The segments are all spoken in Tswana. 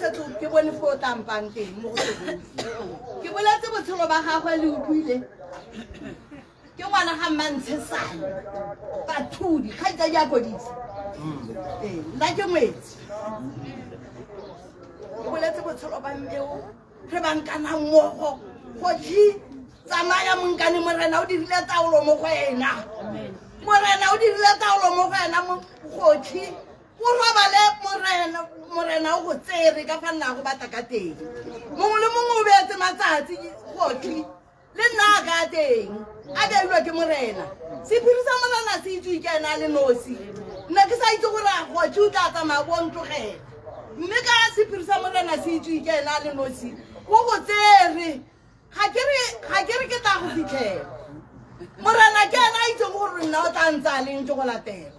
setse ke bone fo o tlampang teng mo go segosi. Ke boletse botshelo ba gagwe le utlwile. Ke ngwana ga Mmantshesane, Bathudi, kgaitsadi ya Kodisa. Ee, nna ke ngwetsi. Ke boletse botshelo ba mmeo re bankana mmogo gotlhi tsamaya monkane morena o dirile taolo mo go ena morena o dirile taolo mo go ena gotlhi o robale morena morena o go tsere ka fa nna go batla ka teng mongwe le mongwe o beetse matsatsi gotlhi le nna a ka teng a beilwe ke morena sephiri sa morena se itse ke ena a le nosi nna ke sa itse gore a gotlhi o tla tsamaya bo ntlogela mme ka sephiri sa morena se itse ke ena a le nosi o go tsere ga ke re ga ke re ke tla go fitlhela morena ke ena a itseng gore nna o tla ntse a leng ke go latela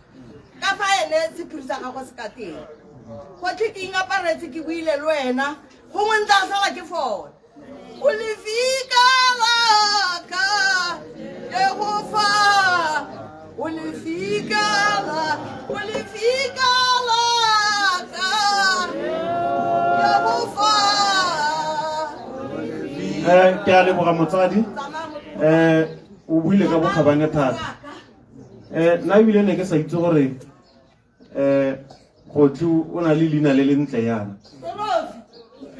ka fa ene sephiri sa gago se ka teng gotlhe ke ingaparetse ke buile le wena gongwe ntla sala ke fona o lefika laka Jehofa o lefika la o lefika laka Jehofa Eh, ke a leboga motsadi eh o buile ka bokgabane thata eh nna ebile ne ke sa itse gore eh gotlu o na le leina le le ntle yana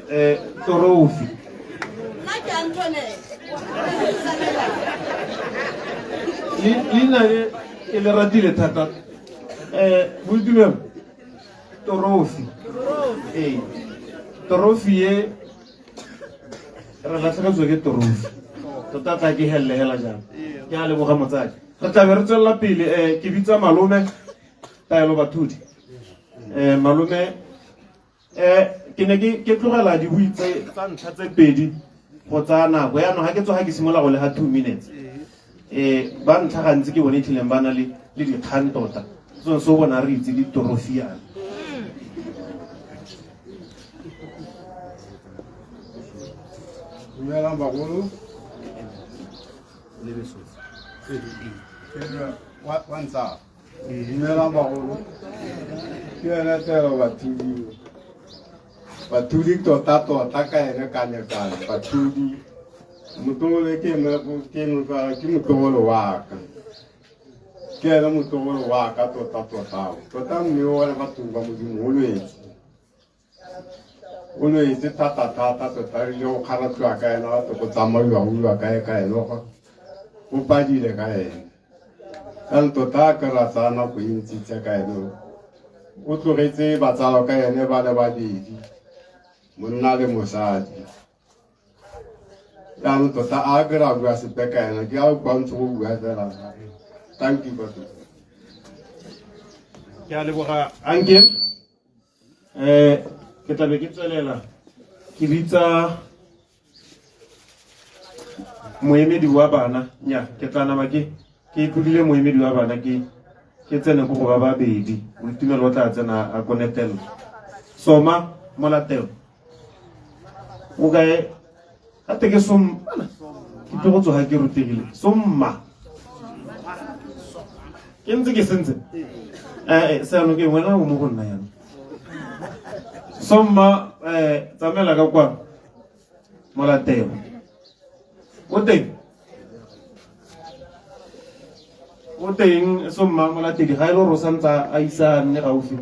eh torofi nna ke Antoinette leina le ke le ratile thata eh boitumelo torofi ee torofi e re latlhegetswe ke torofi tota tla ke helele hela jang ke a leboga motsadi re tlabe re tswelela pele um ke bitsa malome taelo bathudi um malome um ke ne ke tlogela dibui tse tsa ntlha tse pedi go tsaya nako yaanong ga ke tsoga ke simolola go le ga two minutes um ba ntlha gantsi ke bone e tlhileng ba na le le dikgang tota sone se o bona re itse ditorofiana Dumelang bagolo. Wa ntsa. Dumelang bagolo. Ke yone telo bathudi. Bathudi tota tota ka ene ka lekana. Bathudi. Motlogolo ke ke ke motlogolo wa ka. Ke ene motlogolo wa ka tota tota. Tota mme one batho ba Modimo o lwetse. O lwetse thata thata tota re ile go kgaratlhiwa ka ena gape go tsamaiwa go iwa kae ka ene go go padile ka ene. Jaanong tota ke ra tsaya nako e ntsi tse ka ene o tlogetse batsalo ka ene ba le babedi monna le mosadi. Jaanong tota a ke ra bua sepe ka ena ke a kwa ntse go bua fela. Thank you batho. Ke a leboga anke eh ke tlabe ke tswelela ke bitsa moemedi wa bana nya ke tla nama ke ke tlodile moemedi wa bana ke ke tsene ko go ba babedi boitumelo o tla tsena a konetelela soma molatelo o kae gate ke som ke tlo go tsoga ke rutegile somma ke ntse ke sentse ee seano ke wena o mo go nna yana somma um tsamela ka kwa molatelo o teng o teng somma molatedi ga e le gore o santse a isa nne gaufi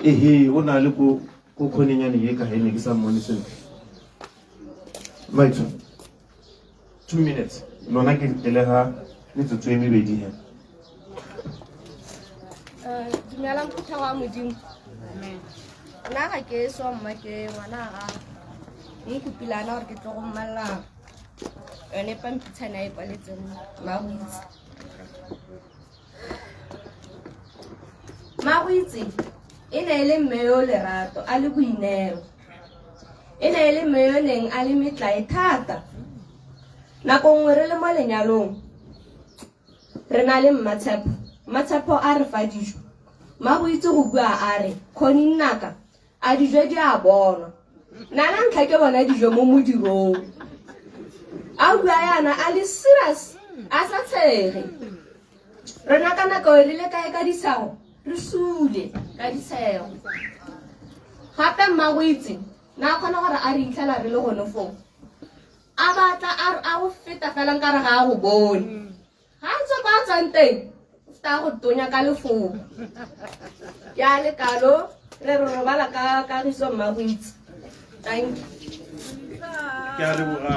ehe o na le ko ko kgonenyane ye ka ene ke sa mmone sentle maitsho two minutes lona ke le ga metsotso e mebedi he dumelang phuthego ya modimo nna ga ke so mma ke ngwana ga nkopilana gore ke tlo go mmalela yone pampitshana e kwaletseng magoitse magoitse e ne e le mme yo lerato a le boineelo e ne e le mme yo neng a le metlae thata nako nngwe re le mo lenyalong re na le mmatshepo mmatshepo a re fa dijo mmagoitse go bua a re kgone nnaka a dijo di a bonwa nna la ntlha ke bona dijo mo modirong a bua yana a le serious a sa tshege rena ka nako e re le kae ka ditshego re sule ka ditshego Gape mmagoitse na a kgona gore a re itlhela re le gone foo. A batla a go feta fela nkare ga a go bone. Ga a tswa kwa a tswang teng, o feta a go tonya ka lefoko. Ke a le kalo, re re robala ka kagiso mmagoitse. Thank you. Ke a leboga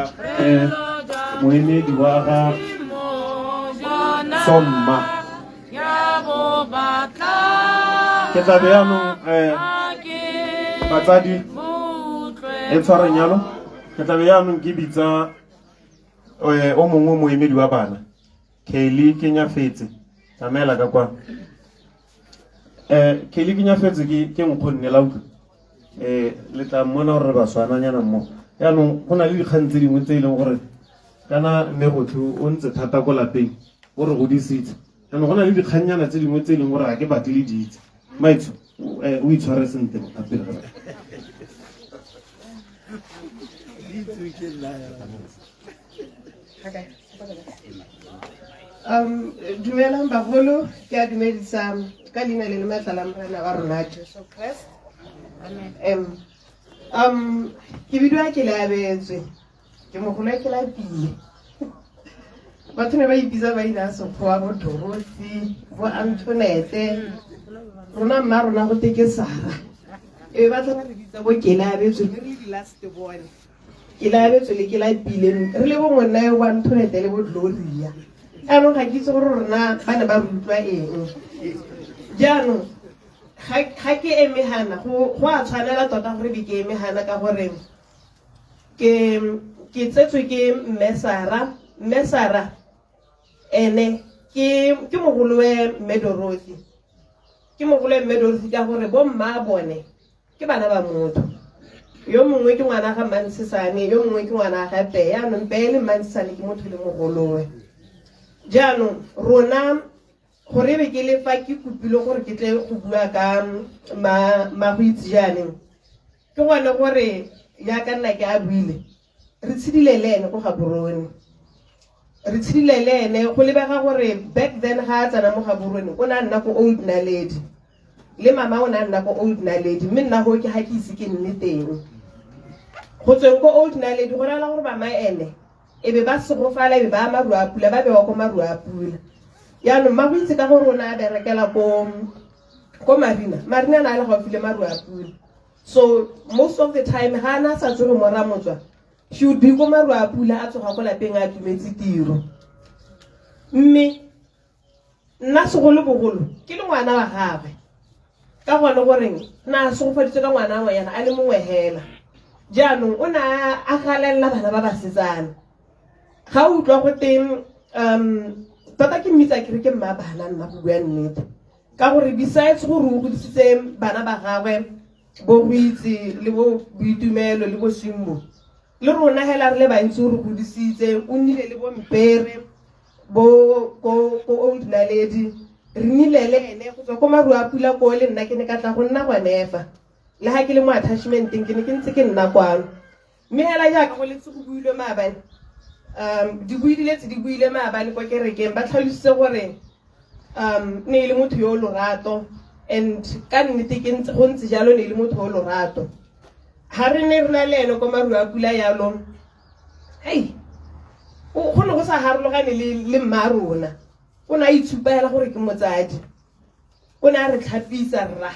moemedi wa ga Somma. Ke tla be yaanong batsadi e tshwareng yalo. Ke tla be yaanong ke bitsa o mongwe moemedi wa bana, Kelly Kenyafetse. Tsamaela ka kwa. Kelly Kenyafetse ke nkgonne la utlwa. Le tla mmona gore re ba swananyana mmogo. Yaanong go na le dikgang tse dingwe tse e leng gore kana mme Gotlhe o ntse thata ko lapeng, o re godisitse. Jaanong go na le dikgannyana tse dingwe tse e leng gore ga ke batle le di itse. Maitsho, o itshware sentle mo pele ga batho. Dumelang bagolo, ke a dumedisa ka leina le le maatla la Morena wa rona Jesu Kriste. Amen. Ke bidiwa ke le abetswe, ke mogolo ke lapile. Batho ne ba ipitsa maina a Sekgowa, bo Dorothy, bo Antonette. Rona mma rona go te ke Sara. E ba tla re bitsa bo ke le abetswe, re le di last born. Ke le abetswe le ke lapile, re le bo monna yo bo Antonette le bo Gloria. Jaanong ga ke itse gore rona ba ne ba re utlwa eng. Jaanong ga ke eme hana, go a tshwanela tota gore be ke eme hana ka gore ke tsetswe ke mme Sara. Mme Sara ene ke mogolowe mme Dorothy. Ke mogolowe mme Dorothy ka gore bo mma bone ke bana ba motho. Yo mongwe ke ngwana ga Mantshesane, yo mongwe ke ngwana ga Pee. Jaanong Pee le Mantshesane ke motho le mogolowe. Jaanong rona gore be ke le fa ke kopile gore ke tle go bua ka Magoitse jaaneng, ke gone gore jaaka nna ke a buile, re tshedile le ene ko Gaborone. Re tshedile le ene, go lebega gore back then ga a tsena mo Gaborone, o ne a nna ko Old Naledi. Le mama o ne a nna ko Old Naledi, mme nna go ke ga ke ise ke nne teng. Go tsweng ko Old Naledi, go rela gore mama ene, e be ba segofala, e be ba maru a pula, ba bewa ko maru a pula. Jaanong Magoitse ka gore o ne a berekela ko Marina, Marina na a le gaufi le maru a pula. So most of the time ga ana sa tsoge mo Ramotswa, she would be ko maru a pula, a tsoga ko lapeng a tumetse tiro. Mme nna segolobogolo ke le ngwana wa gagwe, ka gone goreng na segofaditswe ka ngwana wa ngwanyana a le mongwe hela. Jaanong o ne a galelela bana ba basetsana. Ga o utlwa go teng, tota ke mmitsa ke re ke mma bana, nna go bua nnete. Ka gore besides gore o godisitse bana ba gagwe, bo Goitse le bo Boitumelo le bo Simbo, le rona hela re le bantsi o re godisitse, o nnile le bo Mpere, bo ko Old Naledi, re nnile le ene go tswa ko maru a pula ko, le nna ke ne ka tla go nna gone fa. Le ha ke le mo attachmenteng ke ne ke ntse ke nna kwano. Mme hela jaaka go letse go builwe maabane, dibui di letse di buile maabane kwa kerekeng, ba tlhalositse gore ne e le motho yo o lorato, and ka nnete ke ntse go ntse jalo, ne e le motho yo o lorato. Ha re ne re na le ene kwa maru a pula yalo, hei, go ne go sa harologane le mma rona. O ne a itshupa hela gore ke motsadi. O ne a re tlhapisa rra,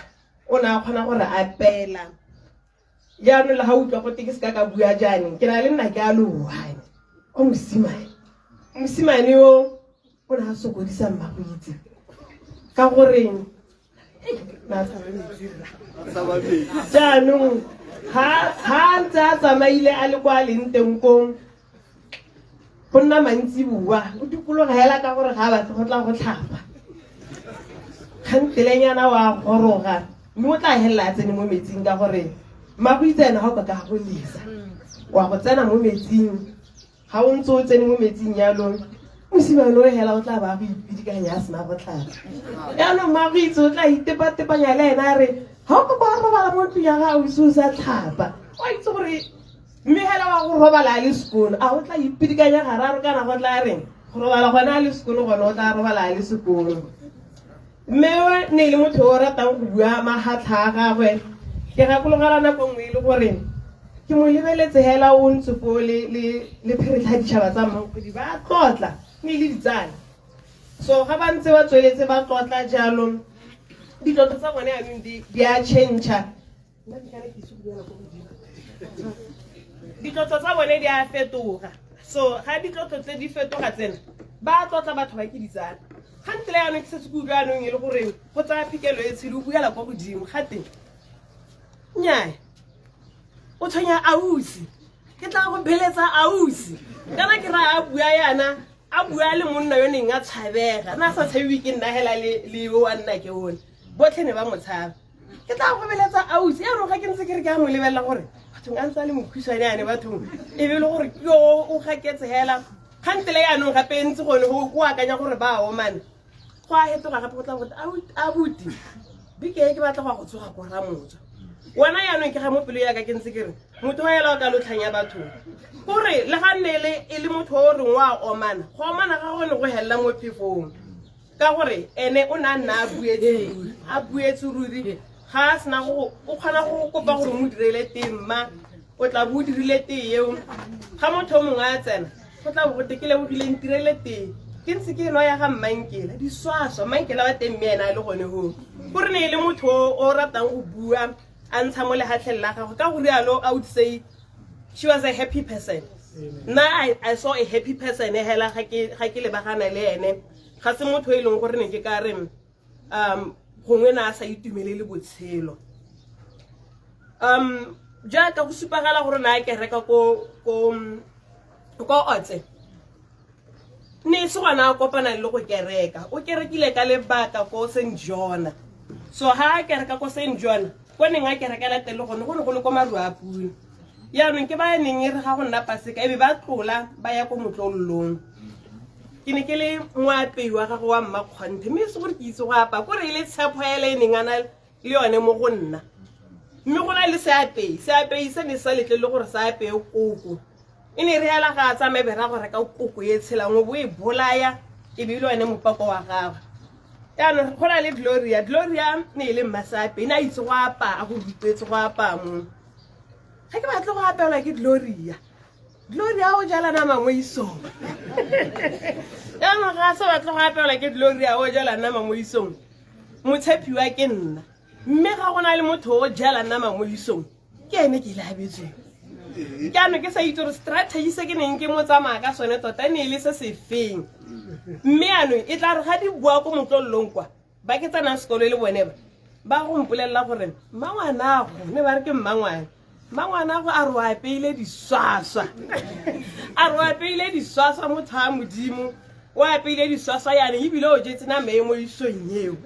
o ne a kgona gore apela. Jaanong le ga utlwa gote ke seka ka bua jaaneng, ke na le nna ke a loane. O mosimane, mosimane yo o ne a sokodisa Mmagoitse ka gore jaanong ha a ntse a tsamaile a le kwa leng teng kong, go nna mantsi bua, o dikologa hela ka gore ga a batle go tla go tlhapa. Kgantelenyana wa goroga, mme o tla helela a tsene mo metsing ka gore Mmagoitse ene ga o ka ka go lesa, wa go tsena mo metsing. Ga o ntse o tsene mo metsing yalo, mosimane o hela o tla ba go ipidikanya a sena go tlhapa. Jaanong Mmagoitse o tla itepatepanya le ene a re, ga o ka kwa robala mo ntlong ya gago o ise o sa tlhapa. O a itse gore mme hela wa go robala a le sekolo, a o tla ipidikanya gararo kana go tla reng? Go robala gone a le sekolo, gone o tla robala a le sekolo. Mme o ne e le motho o ratang go bua mahatlha a gagwe. Ke gakologela nako nngwe e le gore ke mo lebeletse hela o ntse foo le le le pheretlha ditšhaba tsa mmankgodi ba tlotla mme e le ditsala. So ga ba ntse ba tsweletse ba tlotla jalo ditlotlo tsa bone anong di di a change. Ditlotlo tsa bone di a fetoga. So ga ditlotlo tse di fetoga tsena ba tlotla batho ba ke ditsala. Ga ntle yanong ke setse ke utlwa yanong e le gore go tsaya phikelo e tshedi o buela kwa godimo ga teng. Nnyaya o tshwenya ausi ke tla go beletsa ausi kana ke ra a bua yana a bua le monna yo neng a tshabega na sa tshabiwe ke nna hela le le yo wa nna ke one botlhe ne ba mo tshaba ke tla go beletsa ausi ya roga ke ntse ke re ke a mo lebelela gore bathong a ntse a le mokhutshwane ane bathong e be le gore ke yo o gaketse hela kgantele yaanong gape ntse gone go akanya gore ba omane go a hetoga gape go tla gote abuti beke e ke batla go ya go tsoga ko ramotswa wena yaanong ke ga mo pelo yaka ke ntse ke re motho wa ela o ka lotlhang ya bathong kore le ga nne le e le motho o reng wa omana go omana ga gone go helela mo phefong ka gore ene o ne a nna a buetse ruri a buetse ruri ga a sena go o kgona go kopa gore mo direle tee mma o tla bo o dirile tee eo ga motho o mongwe a tsena go tla bo gote ke lebogile ntirele tee ke ntse ke nwa ya ga mmankela diswaswa mmankela wa teng mme ena a le gone goo gore ne e le motho o ratang go bua a ntsha mo legatlheng la gagwe ka go rialo I would say she was a happy person nna I saw a happy person hela ga ke lebagana le ene ga se motho e leng gore ne ke ka re um gongwe na a sa itumelele botshelo um jaaka go supagala gore na ke reka ko ko ko otse ne se gona a kopana le go kereka o kerekile ka lebaka ko St John so ha a kereka ko St John ko neng a kerekela teng le gone go ne go le ko maru a pula yaanong ke ba neng e re ga go nna paseka e be ba tlola ba ya ko motlollong ke ne ke le moapei wa gagwe wa mmakgonthe mme se gore ke itse go apaya kore e le tshepo ele e neng a na le yone mo go nna mme go na le seapei seapei se ne sa letle le gore se apeye koko e ne re hela ga a tsamaye be ra go reka koko e tshelang o bo e bolaya e be e le one mopako wa gagwe jaanong go na le gloria gloria ne e le mmaseapei ne a itse go apaya go rutetse go apaya mo ga ke batle go apelwa ke gloria gloria o jala nama mo isong jaanong ga a sa batle go apelwa ke gloria o jala nama mo isong motshepiwa ke nna mme ga go na le motho o jala nama mo isong ke ene ke ile abetsweng jaanong ke sa itse gore strategy se ke neng ke mo tsamaya ka sone tota ne e le se se feng mme anong e tla re ga di boa ko motlololong kwa ba ke tsenang sekolo e le bone ba ba go mpolelela gore mmangwanago ne ba re ke mmangwane mmangwanago a re o apeile diswaswa a re o apeile diswaswa motho a modimo o apeile diswaswa yane ebile o jetse nama e mo isong eo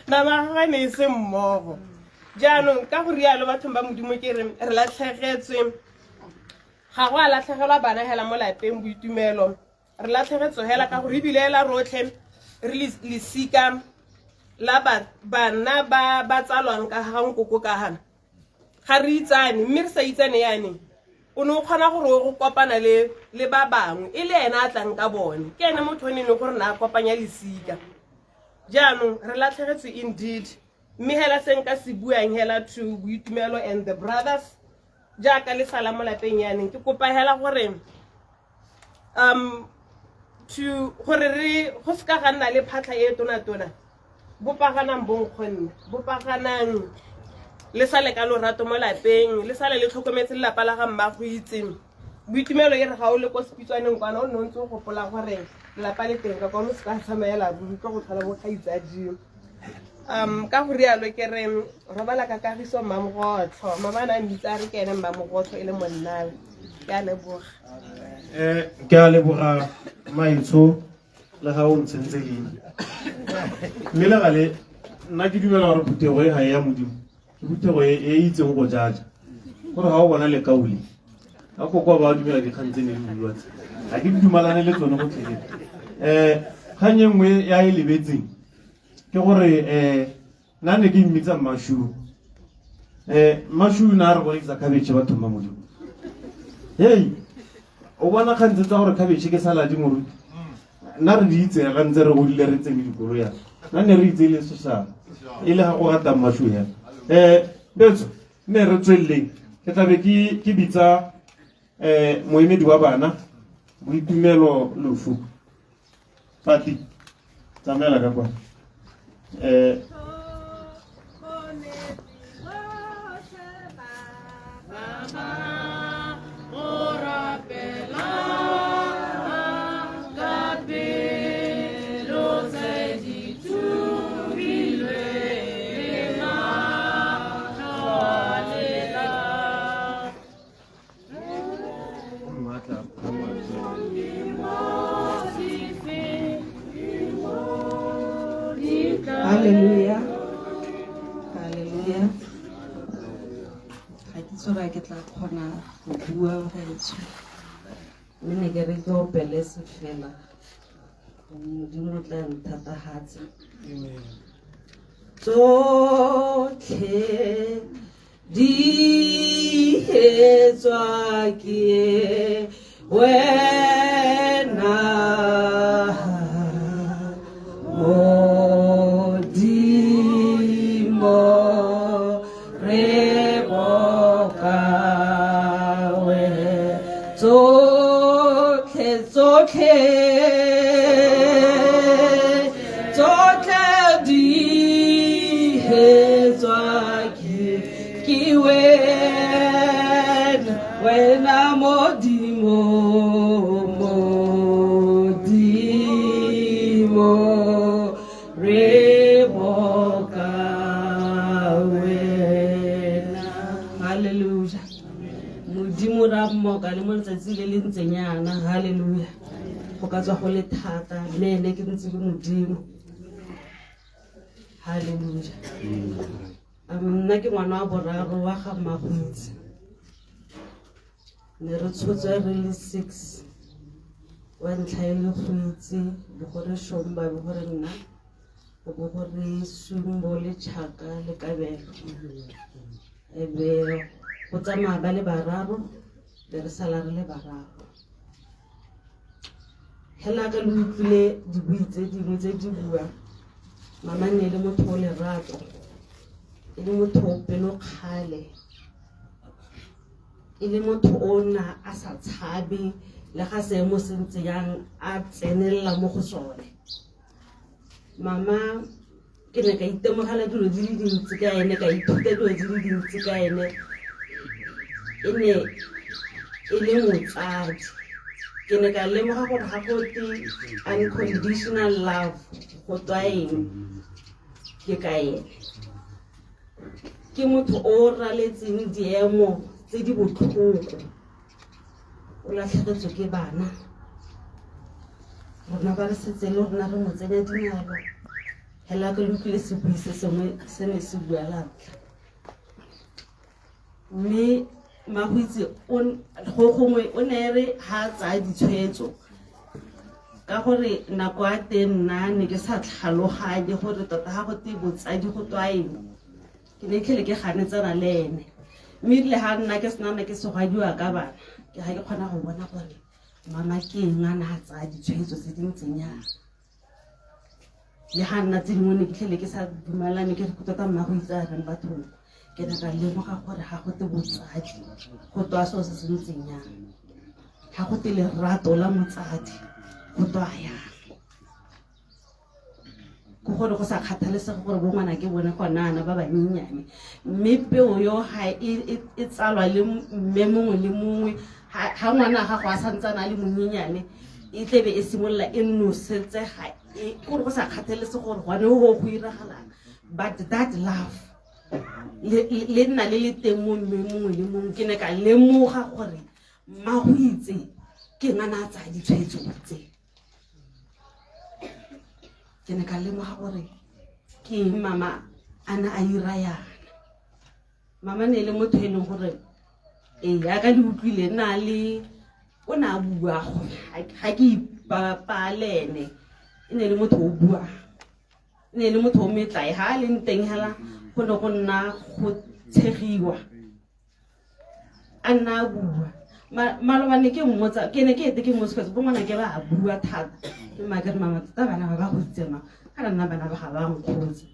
nama ya gagwe ne e se mmogo jaanong ka go rialo bathong ba modimo ke re re latlhegetswe ga go a latlhegelwa bana hela mo lapeng boitumelo re latlhegetswe hela ka gore ebile hela rotlhe re lesika la bana ba ba tsalwang ka ga nkoko ka gana ga re itsane mme re sa itsane yane o ne o kgona gore o go kopana le le ba bangwe e le ena a tlang ka bone ke ene motho o ne e leng gore ne a kopanya lesika jaanong re latlhegetswe indeed mme hela se nka se buang hela to boitumelo and the brothers jaaka le sala mo lapeng yaneng ke kopa hela gore um to gore re go seka ga nna le phatlha e tona-tona bopaganang bonkgonne bopaganang le sale ka lorato mo lapeng le sale le tlhokometse lelapa la ga mmago itse boitumelo e re ga o le ko sepitswaneng kwana o nne o ntse o gopola gore lelapa le teng ka kwano se ka tsamaela ruri tlo go tlhola bo kgaitsadimo um ka go rialo ke re robala ka kagiso mmamogotlho mama na mmitsa a re ke ene mmamogotlho e le monnawe ke a leboga eh ke a leboga maitsho le ga o ntshentse leina mme le gale nna ke dumela gore phuthego e ga e ya modimo ke phuthego e e itseng go jaja gore ga o bona lekaule ka koko ba dumela dikgang tse ne di bua tse ga ke dumalane le tsone gotlhelele um kgang e nngwe ya e lebetseng ke gore um nna ne ke mmitsa mmashu um mmashu ne a re borekisa khabetšhe bathong ba modimo hei o bona kgang tse tsa gore khabetšhe ke saladi moruti nna re di itse ga ntse re godile re tsene dikolo yana nna ne re itse e le sesang e le ga go rata mmashu hela um betso. Mme re tsweleleng, ke tla be ke ke bitsa um moemedi wa bana Boitumelo Lofu. Pati, tsamaela ka kwa. Um Hallelujah. Hallelujah. Ga ke itse gore ke tla kgona go bua gaetsho. Mme ne ke re ke opele sefela. Modimo o tla nthatagatsa. Tsotlhe di etswa ke wena Modimo re boka wena tsotlhe tsotlhe tsotlhe di hetswa ke ke wena wena Modimo Modimo re boka wena. Hallelujah. Modimo ra mmoka le mo letsatsing le le ntseng yana. Hallelujah. Go ka tswa go le thata mme ene ke ntse le Modimo. Hallelujah. Nna ke ngwana wa boraro wa ga Mmagoitse. Ne re tshotswe re le 6. Wa ntlha e le Goitse, bo gore Shomba, bo gore nna, bo gore Sumbo le Chaka le Kabelo. E be go tsamaya ba le bararo, be re sala re le bararo. Hela ka le utlwile dibui tse dingwe tse di bua, mama ne e le motho o lerato, e le motho o pelokgale, e le motho o na a sa tshabe le ga seemo se ntse yang a tsenelela mo go sone. Mama ke ne ka itemogela dilo di le dintsi ka ene, ka ithuta dilo di le dintsi ka ene. E ne e le motsadi. Ke ne ka lemoga gore ga go te unconditional love go tswa eng ke ka ene. Ke motho o raletseng diemo tse di botlhoko, o latlhegetswe ke bana, rona ba re setse le rona re mo tsenya dinalo. Hela ke utlwile sebui se sengwe se ne se bua la ntlha, mme Magoitse go gongwe o ne re ha tsaya ditshwetso ka gore nako ya teng nna ne ke sa tlhaloganye gore tota ga go te botsadi go tswa eng, ke ne tlhele ke ganetsana le ene. Mme erile ga nna ke sena ke segwadiwa ka bana, ke ga ke kgona go bona gore mama ke eng a ne a tsaya ditshwetso tse di ntseng yana. Le ga nna tse dingwe ne ke tlhele ke sa dumalane, ke re tota mma go itse a reng bathong. Ke ne ka lemoga gore ga go te botsadi go tswa seo se se ntseng yang, ga go te lerato la motsadi go tswa yang, ke gore go sa kgathalesege gore bo ngwana ke bone gonana ba banyenyane, mme peo yo ga e tsalwa le mme mongwe le mongwe. Ga ngwana ga gago a santsane a le monyenyane, e tlebe e simolola e nosetsega, kore go sa kgathalese gore gone go go iragalang, but that love le nna le le teng mo mme mongwe le mongwe. Ke ne ka lemoga gore Mmagoitse ke ngwana a tsaya ditshwetso tse. Ke ne ka lemoga gore ke eng mama a ne a ira yana. Mama ne e le motho e leng gore ee yaka le utlwile nna le o ne a bua, ga ke ipapale ene e ne e le motho o buang, e ne e le motho o metlae. Ga a leng teng hela go ne go nna go tshegiwa, a nna a bua. Maloba ne ke mmotsa, ke ne ke ete ke mmotsa bo ngwana ke ba bua thata, ke mma ke re mama tota bana ba ba go itse ma ka nna bana ba ga ba nkgotse.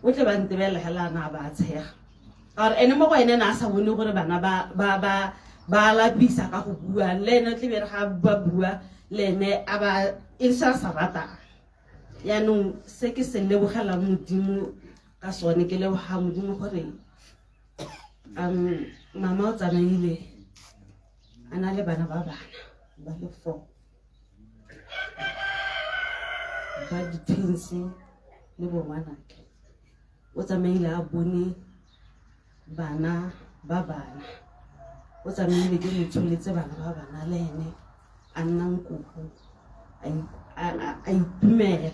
O tle ba ntebelela hela a na a ba tshega. Ka gore ene mo go ene ne a sa bone gore bana ba ba ba ba lapisa ka go bua le ene o tle be re ga ba bua le ene a ba e se a sa ratang. Yaanong se ke se lebogelang Modimo ka sone ke leboga Modimo gore mama o tsamaile a na le bana ba bana ba le 4 ba di-twins le bongwanake. O tsamaile a bone bana ba bana, o tsamaile ke mo tsholetse bana ba bana le ene a nna nkoko a itumela.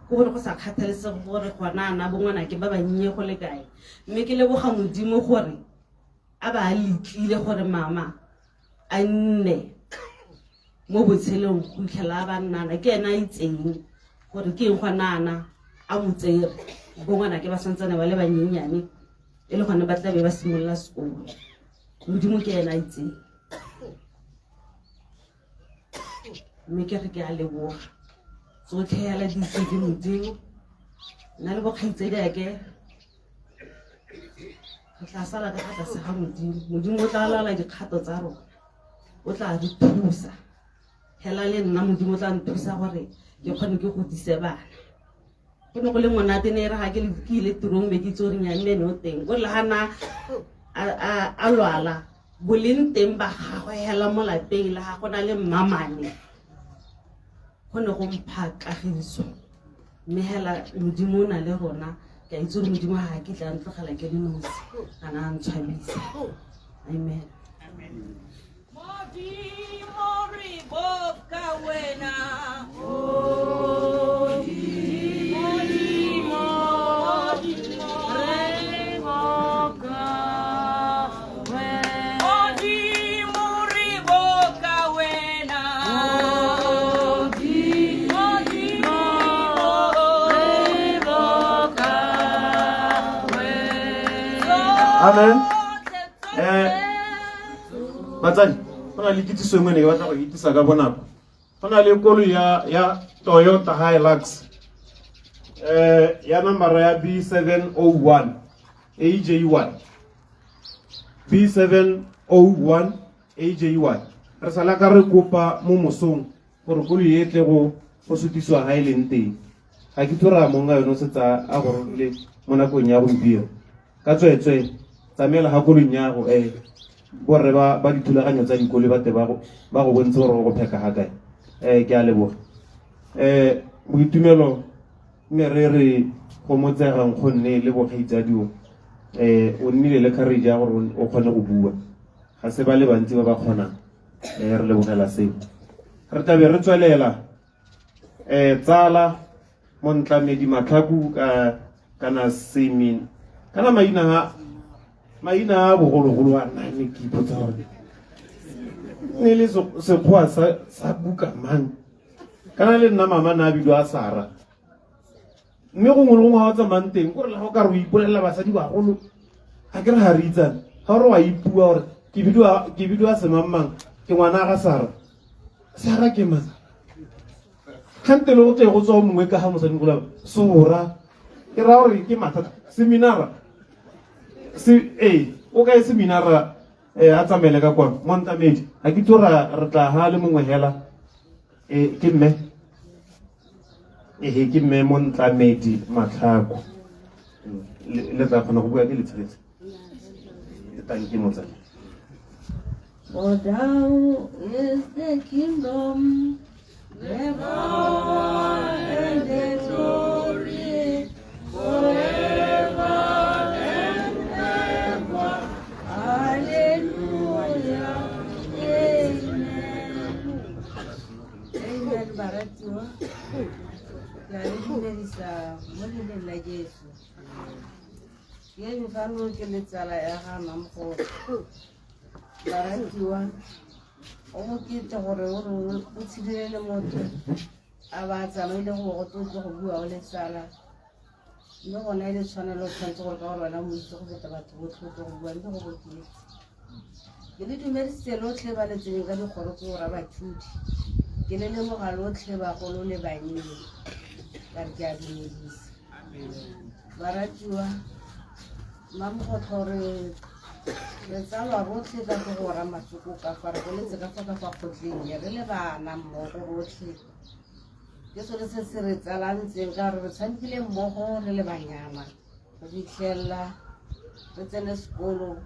Ke gore go sa kgathalesege gore gona ana bongwanake ba bannye go le kae, mme ke leboga Modimo gore a ba a letlile gore mama a nne mo botshelong go fitlhela ba nnana. Ke ena a itseng gore ke eng gona ana a mo tsere, bongwanake ba santsane ba le banyenyane e le gone ba tla be ba simolola sekolo. Modimo ke ena a itseng, mme ke re ke a leboga tsotlhe hela di itse ke Modimo. Nna le bokgaitsediake re tla sala ka fa tlase ga Modimo. Modimo o tla laola dikgato tsa rona, o tla re thusa hela le nna Modimo o tla nthusa gore ke kgone ke godise bana. Go ne go le monate ne re ga ke ile tirong be ke itse gore nnyane ene o teng, o le ga na a lwala boleng teng ba gagwe hela mo lapeng le ga go na le mmamane, go ne go mpha kagiso. Mme hela Modimo o na le rona, ke a itse gore Modimo ga a kitla a ntlogela ke le nosi, a na a ntshwabisa. Amen. Modimo re boka wena. Modimo re boka wena. Modimo re boka wena. Modimo re boka wena. Amen. Batsadi, go na le kitsiso engwe ne ke batla go itisa ka bonako. Go na le koloi ya Toyota Hilux ya nomoro ya B701 AJY. B701 AJY. Re sala ka re kopa mo mosong gore koloi e tle go sutisiwa ga e leng teng. Ga ke tsora mong ka yone o setse a gorogile mo nakong ya gompieno. Ka tsweetswee tsamaela ga koloing ya go borre ba dithulaganyo tsa dikoloi ba te ba go bontshe gore go pheka ga kae. Ke a leboga. Boitumelo mme re re gomotsegang gonne le bokgaitsadio, o nnile le courage ya gore o kgone go bua. Ga se ba le bantsi ba ba kgonang. Re lebogela seo. Re tlabe re tswelela tsala Montlamedi Matlhaku ka kana semi kana maina a bogologolo a nane ke ipotsa gore ne le sekgowa sa buka mang, kana le nna mama na a bidiwa Sara, mme gongwe le gongwe ga o tsamayang teng kore le ga o ka re o ipolelela basadi bagolo ga ke re ga re itsane, ga o re wa ipua gore ke bidiwa semangmang, ke ngwana ga Sara. Sara ke mang? Kgante le go tle go tswa mongwe ka ga mosadi mogolo Sora, ke raya gore ke mathata. Seminara o kae seminara? A tsamaele ka kwano Montlamedi, ga ke itse re tla ga le mongwe hela. Ke mme ke mme Montlamedi Matlhako, le tla kgona go bua ke letshegetse. Thank you, motsadi. For thou is the kingdom, the power and the glory forever and ever. Hallelujah. Amen. Amen, baratiwa. Ke a le dumedisa mo leineng la Jesu. Ke eme fano ke le tsala ya ga Mamogolo. Baratiwa, o bokete gore o re o tshidile le motho a ba tsamaile go go tlotlo go bua o le tsala, mme gona e le tshwanelo o tshwanetse gore ka gore wena o mo itse go feta batho botlhe o tlo go bua, mme go bokete. Ke le dumedisitse lotlhe ba le tseneng ka dikgoro tse go ra bathudi, ke le lemoga lotlhe bagolo le bannye, ka re ke a dumedisa. Baratiwa, Mmamogotlho re re tsalwa rotlhe ka go go Ramasoko ka fa re goletse ka fa ka fa kgotleng e re le bana mmogo rotlhe. Ke sone se se re tsalantseng ka gore re tshamekile mmogo re le banyana go fitlhelela re tsene sekolo.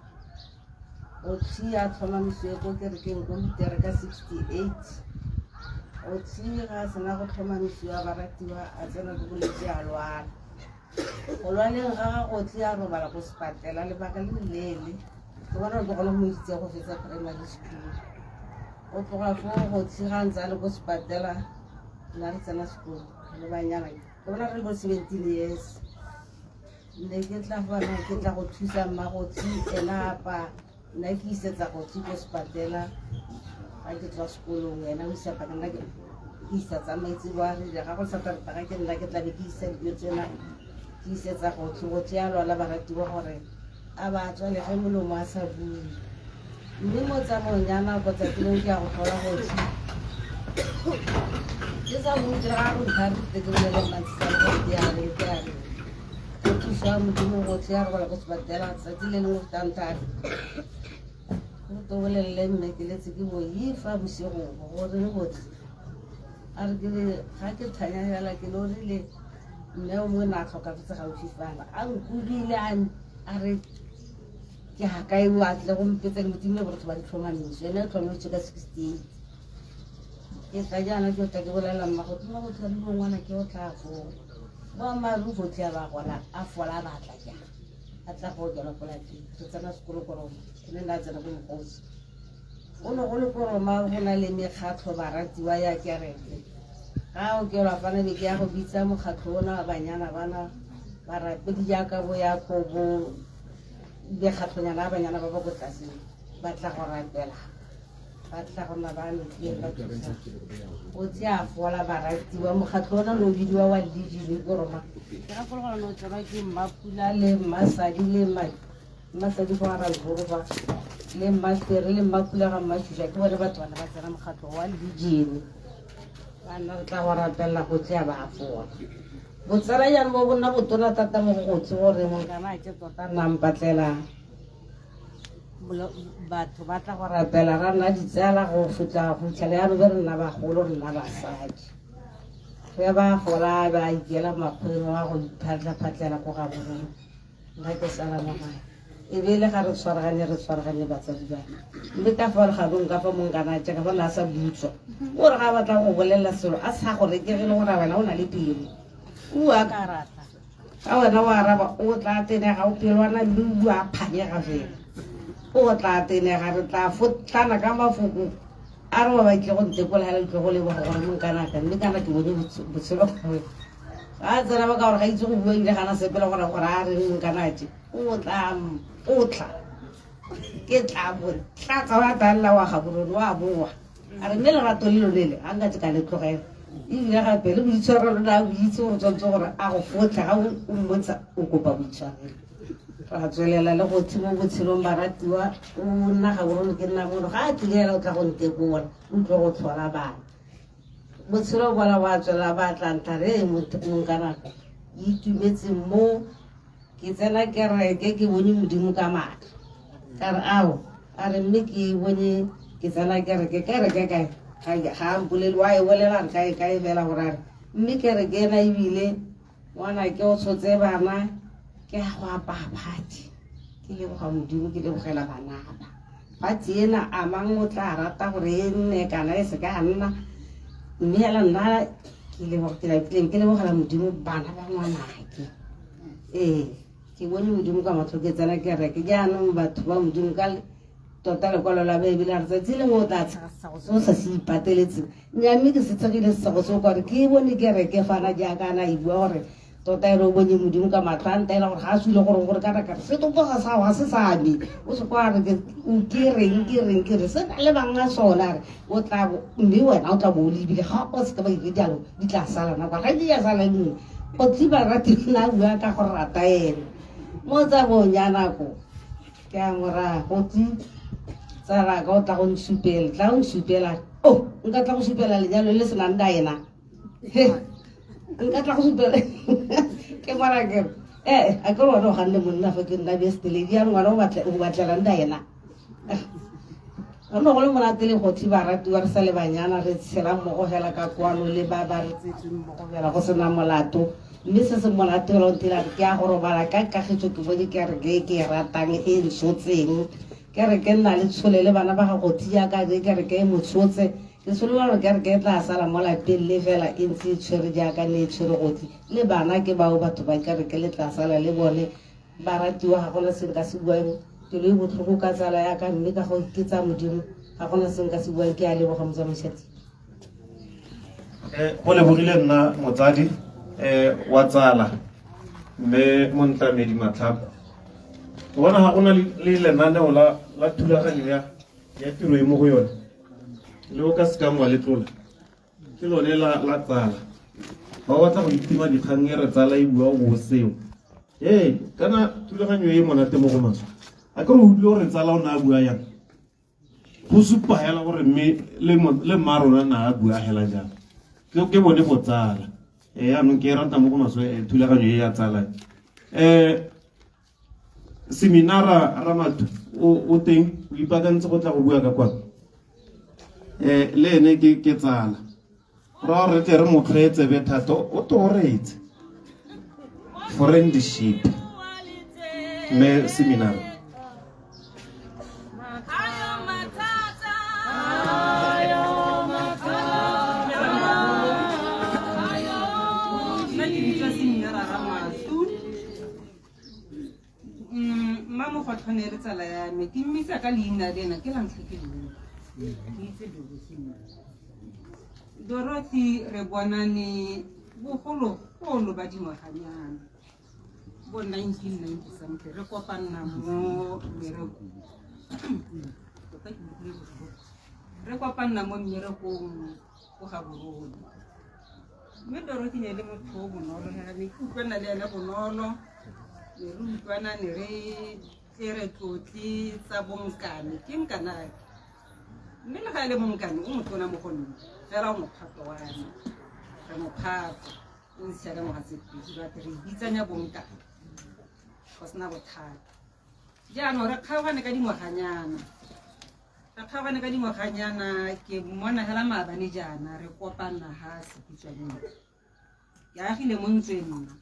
Otlhi a tlhomamisiwe ko kerekeng ko Lutere ka 68. Otlhi ga a sena go tlhomamisiwa baratiwa a tsena ke bolwetse a lwala. Go lwaleng ga ga Otlhi a robala ko sepatela lebaka le le leele. Ke bona gore ke gone go mo isitse go fetsa primary school. Go tloga foo Otlhi ga a ntse a le ko sepatela nna re tsena sekolo re le banyana. Ke bona re le bo 17 years. Ne ke tla fana ke tla go thusa mmagotsi ena apa nna ke isetsa gotsi ko sepatela ga ke tswa sekolong ena o isa paka nna ke isa tsamaitse bo a rile ga go sataretaga ke nna ke tlabe ke isa dijo tsena ke isetsa gotsi gotsi a lwala baratiwa gore a ba tswalege molomo a sa bue mme mo tsamaong ya nako tsatsi leng ke ya go tlhola gotsi ke sa mo dira ga go nthate ke bolele mmatsisane gore ke ya reng ke ya reng go thuso ya modimo gotlhe ya robala ko sepatela tsatsi le lengwe fetang thari go to bolelele mme ke letse ke boifa bosigo gore gotlhe a re ke le ga ke thanya fela ke lo rile mme o mongwe ne a tlhokafetse gaufi fana a nkubile a re ke ga kae o a tle go mpetsa ke modimo le batho ba di tlhomamiso ene o tlhomamisitswe ka 68 ke tla jaana ke tla ke bolelela mma go tlhoma go tlhoma mo ngwana ke o tla foo boammaaruri go tlea ba gola a fola ba tla jang a tla go okelwa ko lapeng re tsena sekolo ko roma ke ne nna tsena ko mogosi go ne go le ko roma go na le mekgatlho baratiwa ya kereke ga okelwa fana be ke ya go bitsa mokgatlho ona wa banyana bana barapedi jaaka bo ya ko bo mekgatlhonyana ya banyana ba ba ko tlase ba tla go rapela ba tla go nna ba lotlile ba thusa o tse a fola baratiwa mokgatlho ona ne o bidiwa wa legion ko roma ke gakologelwa ne o tsenwa ke mmapula le mmasadi le mmasadi go aralhoroba le mmasere le mmapula ga mmashuša ke bone batho bana ba tsena mokgatlho wa legion ba nna re tla go rapelela go tse a ba fola Botsala jaanong bo bo nna botona thata mo go gotse gore monkana ke tota nna mpatlela batho ba tla go rapela ra nna ditsala go fitlha go fitlhela jaanong be re nna bagolo re nna basadi re ba gola ba ikela makgweng wa go iphatla-phatlela ko ga borona nna ke sala mo gae e be e le ga re tshwaragane re tshwaragane batsadi ba mme ka fa legadong ka fa monkana jaaka fa ne a sa butswa o re ga a batla go bolelela selo a sa go rekege le gore wena o na le pelo o a ka rata ka wena o araba o tla tenega o pelwana mme o bua a phanyega fela o tla tenega re tla fotlana ka mafoko a re ba batle go ntekola hela utlwe go leboga gore monkanaka mme kana ke bone botshelo gore ga a tsena ba ka gore ga itse go bua ebile gana sepele gore gore a reng monkanake o tla mpotla ke tla mo tlatsa wa tla wa gaborone wa boa a re mme lerato le lone le ga nka tse ka le tlogela ebile gape le boitshwaro lona a o itse gore tshwanetse gore a go fotlha ga o mmontsha o kopa boitshwarelo ra tswelela le go mo botshelong baratiwa o nna gaborone ke nna mono ga a tlile o tla go ntekola o utlwe go tlhola bana botshelo bona bo a tswelela ba tla ntla re monkanaka itumetse mo ke tsena kereke ke bone modimo ka maatla ka re ao a re mme ke bone ke tsena kereke kereke kae ga a mpolele wa e bolela re kae kae fela gore a re mme kereke ena ebile ngwana ke o tshotse bana ke a go apaya phati ke leboga modimo ke lebogela bana ba phati ena a mang o tla rata gore e nne kana e se ka nna mme hela nna ke lebogela modimo bana ba ngwanake ee ke bone modimo ka matlho ke tsena kereke jaanong batho ba modimo ka tota lekwalo la baebele a re tsatsi lengwe o tla tshega sesago se o sa se ipateletseng nya mme ke se tshegile sesago seo ka gore ke bone kereke fana jaaka ana e bua gore tota ene o bonye modimo ka matlho a ntaela gore ga a sule gore gore kana kare setopo ga sa ga se sa me o se kwa re ke reng ke reng ke re se na le bang a sona re o tla mme wena o tla bo o lebile ga o se ka ba dire jalo di tla sala nako ga di ya sala nngwe o tsiba rate nna bua ka go rata ene mo tsabong ya nako ke a moraya go tsi tsala ka o tla go nsupela tla o nsupela o nka tla go supela lenyalo le senang daena he Nka tla go supela ke mara ke re ee a ke re wena o ganne monna fa ke nna best lady ya ngwana o batla o batlelang da ena. Go ne go le monate le gothi baratiwa re sa le banyana re tshela mmogo fela ka kwano le ba ba re tsetsweng mmogo fela go sena molato mme se se monate fela o ntira ke a go robala ka kagiso ke bone kereke e ke e ratang e ntshotseng kereke nna le tshole le bana ba ga gothi jaaka ke kereke e motshotse ke tsholelwa gore kereke e tla sala mo lapeng le fela e ntse e tshwere jaaka ne e tshwere gothi le bana ke bao batho ba kereke le tla sala le bone Baratiwa, ga gona se nka se buang, pelo e botlhoko ka tsala ya ka, mme ka go ke tsa Modimo, ga gona se nka se buang, ke a leboga motsamaisati. Eh, go lebogile nna motsadi eh, wa tsala mme montlamedi matlhako o bona ga gona le lenaneo la la thulaganyo ya ya tiro e mo go yone le o ka sekang wa letlola ke lone la la tsala ba batla go itima dikgang e re tsala e bua o seo ee kana thulaganyo e monate mo go maswe a ke re utlwile gore tsala o ne a bua yang go supa hela gore mme le mma rona na a bua hela jang ke bone botsala ee yaanong ke e rata mo go maswe eh, thulaganyo e ya tsala um seminara ramatho o teng o ipaakantse go tla go bua ka kwano um le ene ke tsala ra re tle re mo tlhoetse be thata o toretse friendship mme seminara Mma Mogotlhwane le tsala ya me ke mmitsa ka leina lena ke la ntlha ke leina ke itse Dorothy nna. Dorothy re bonane bogologolo ba dingwaganyana bo 1990 something re kopanna mo mmerekong tota ke utlwile botlhoko re kopanna mo mmerekong ko Gaborone mme Dorothy ne e le motho o bonolo fela ne ke utlwana le ene bonolo ne re utlwana ne re tle re tlotle tsa bonkane ke nkanake mme le ga e le monkane o motona mo go nna fela o mophato wa me re mophato o ntshiya ka ngwaga tse pedi but re bitsanya bonkane go sena bothata jaanong re kgaogane ka dingwaganyana Re kgaogane ka dingwaganyana ke mmona hela maabane jaana re kopana ha sekhutswaneng. Ke agile mo ntsweng nna.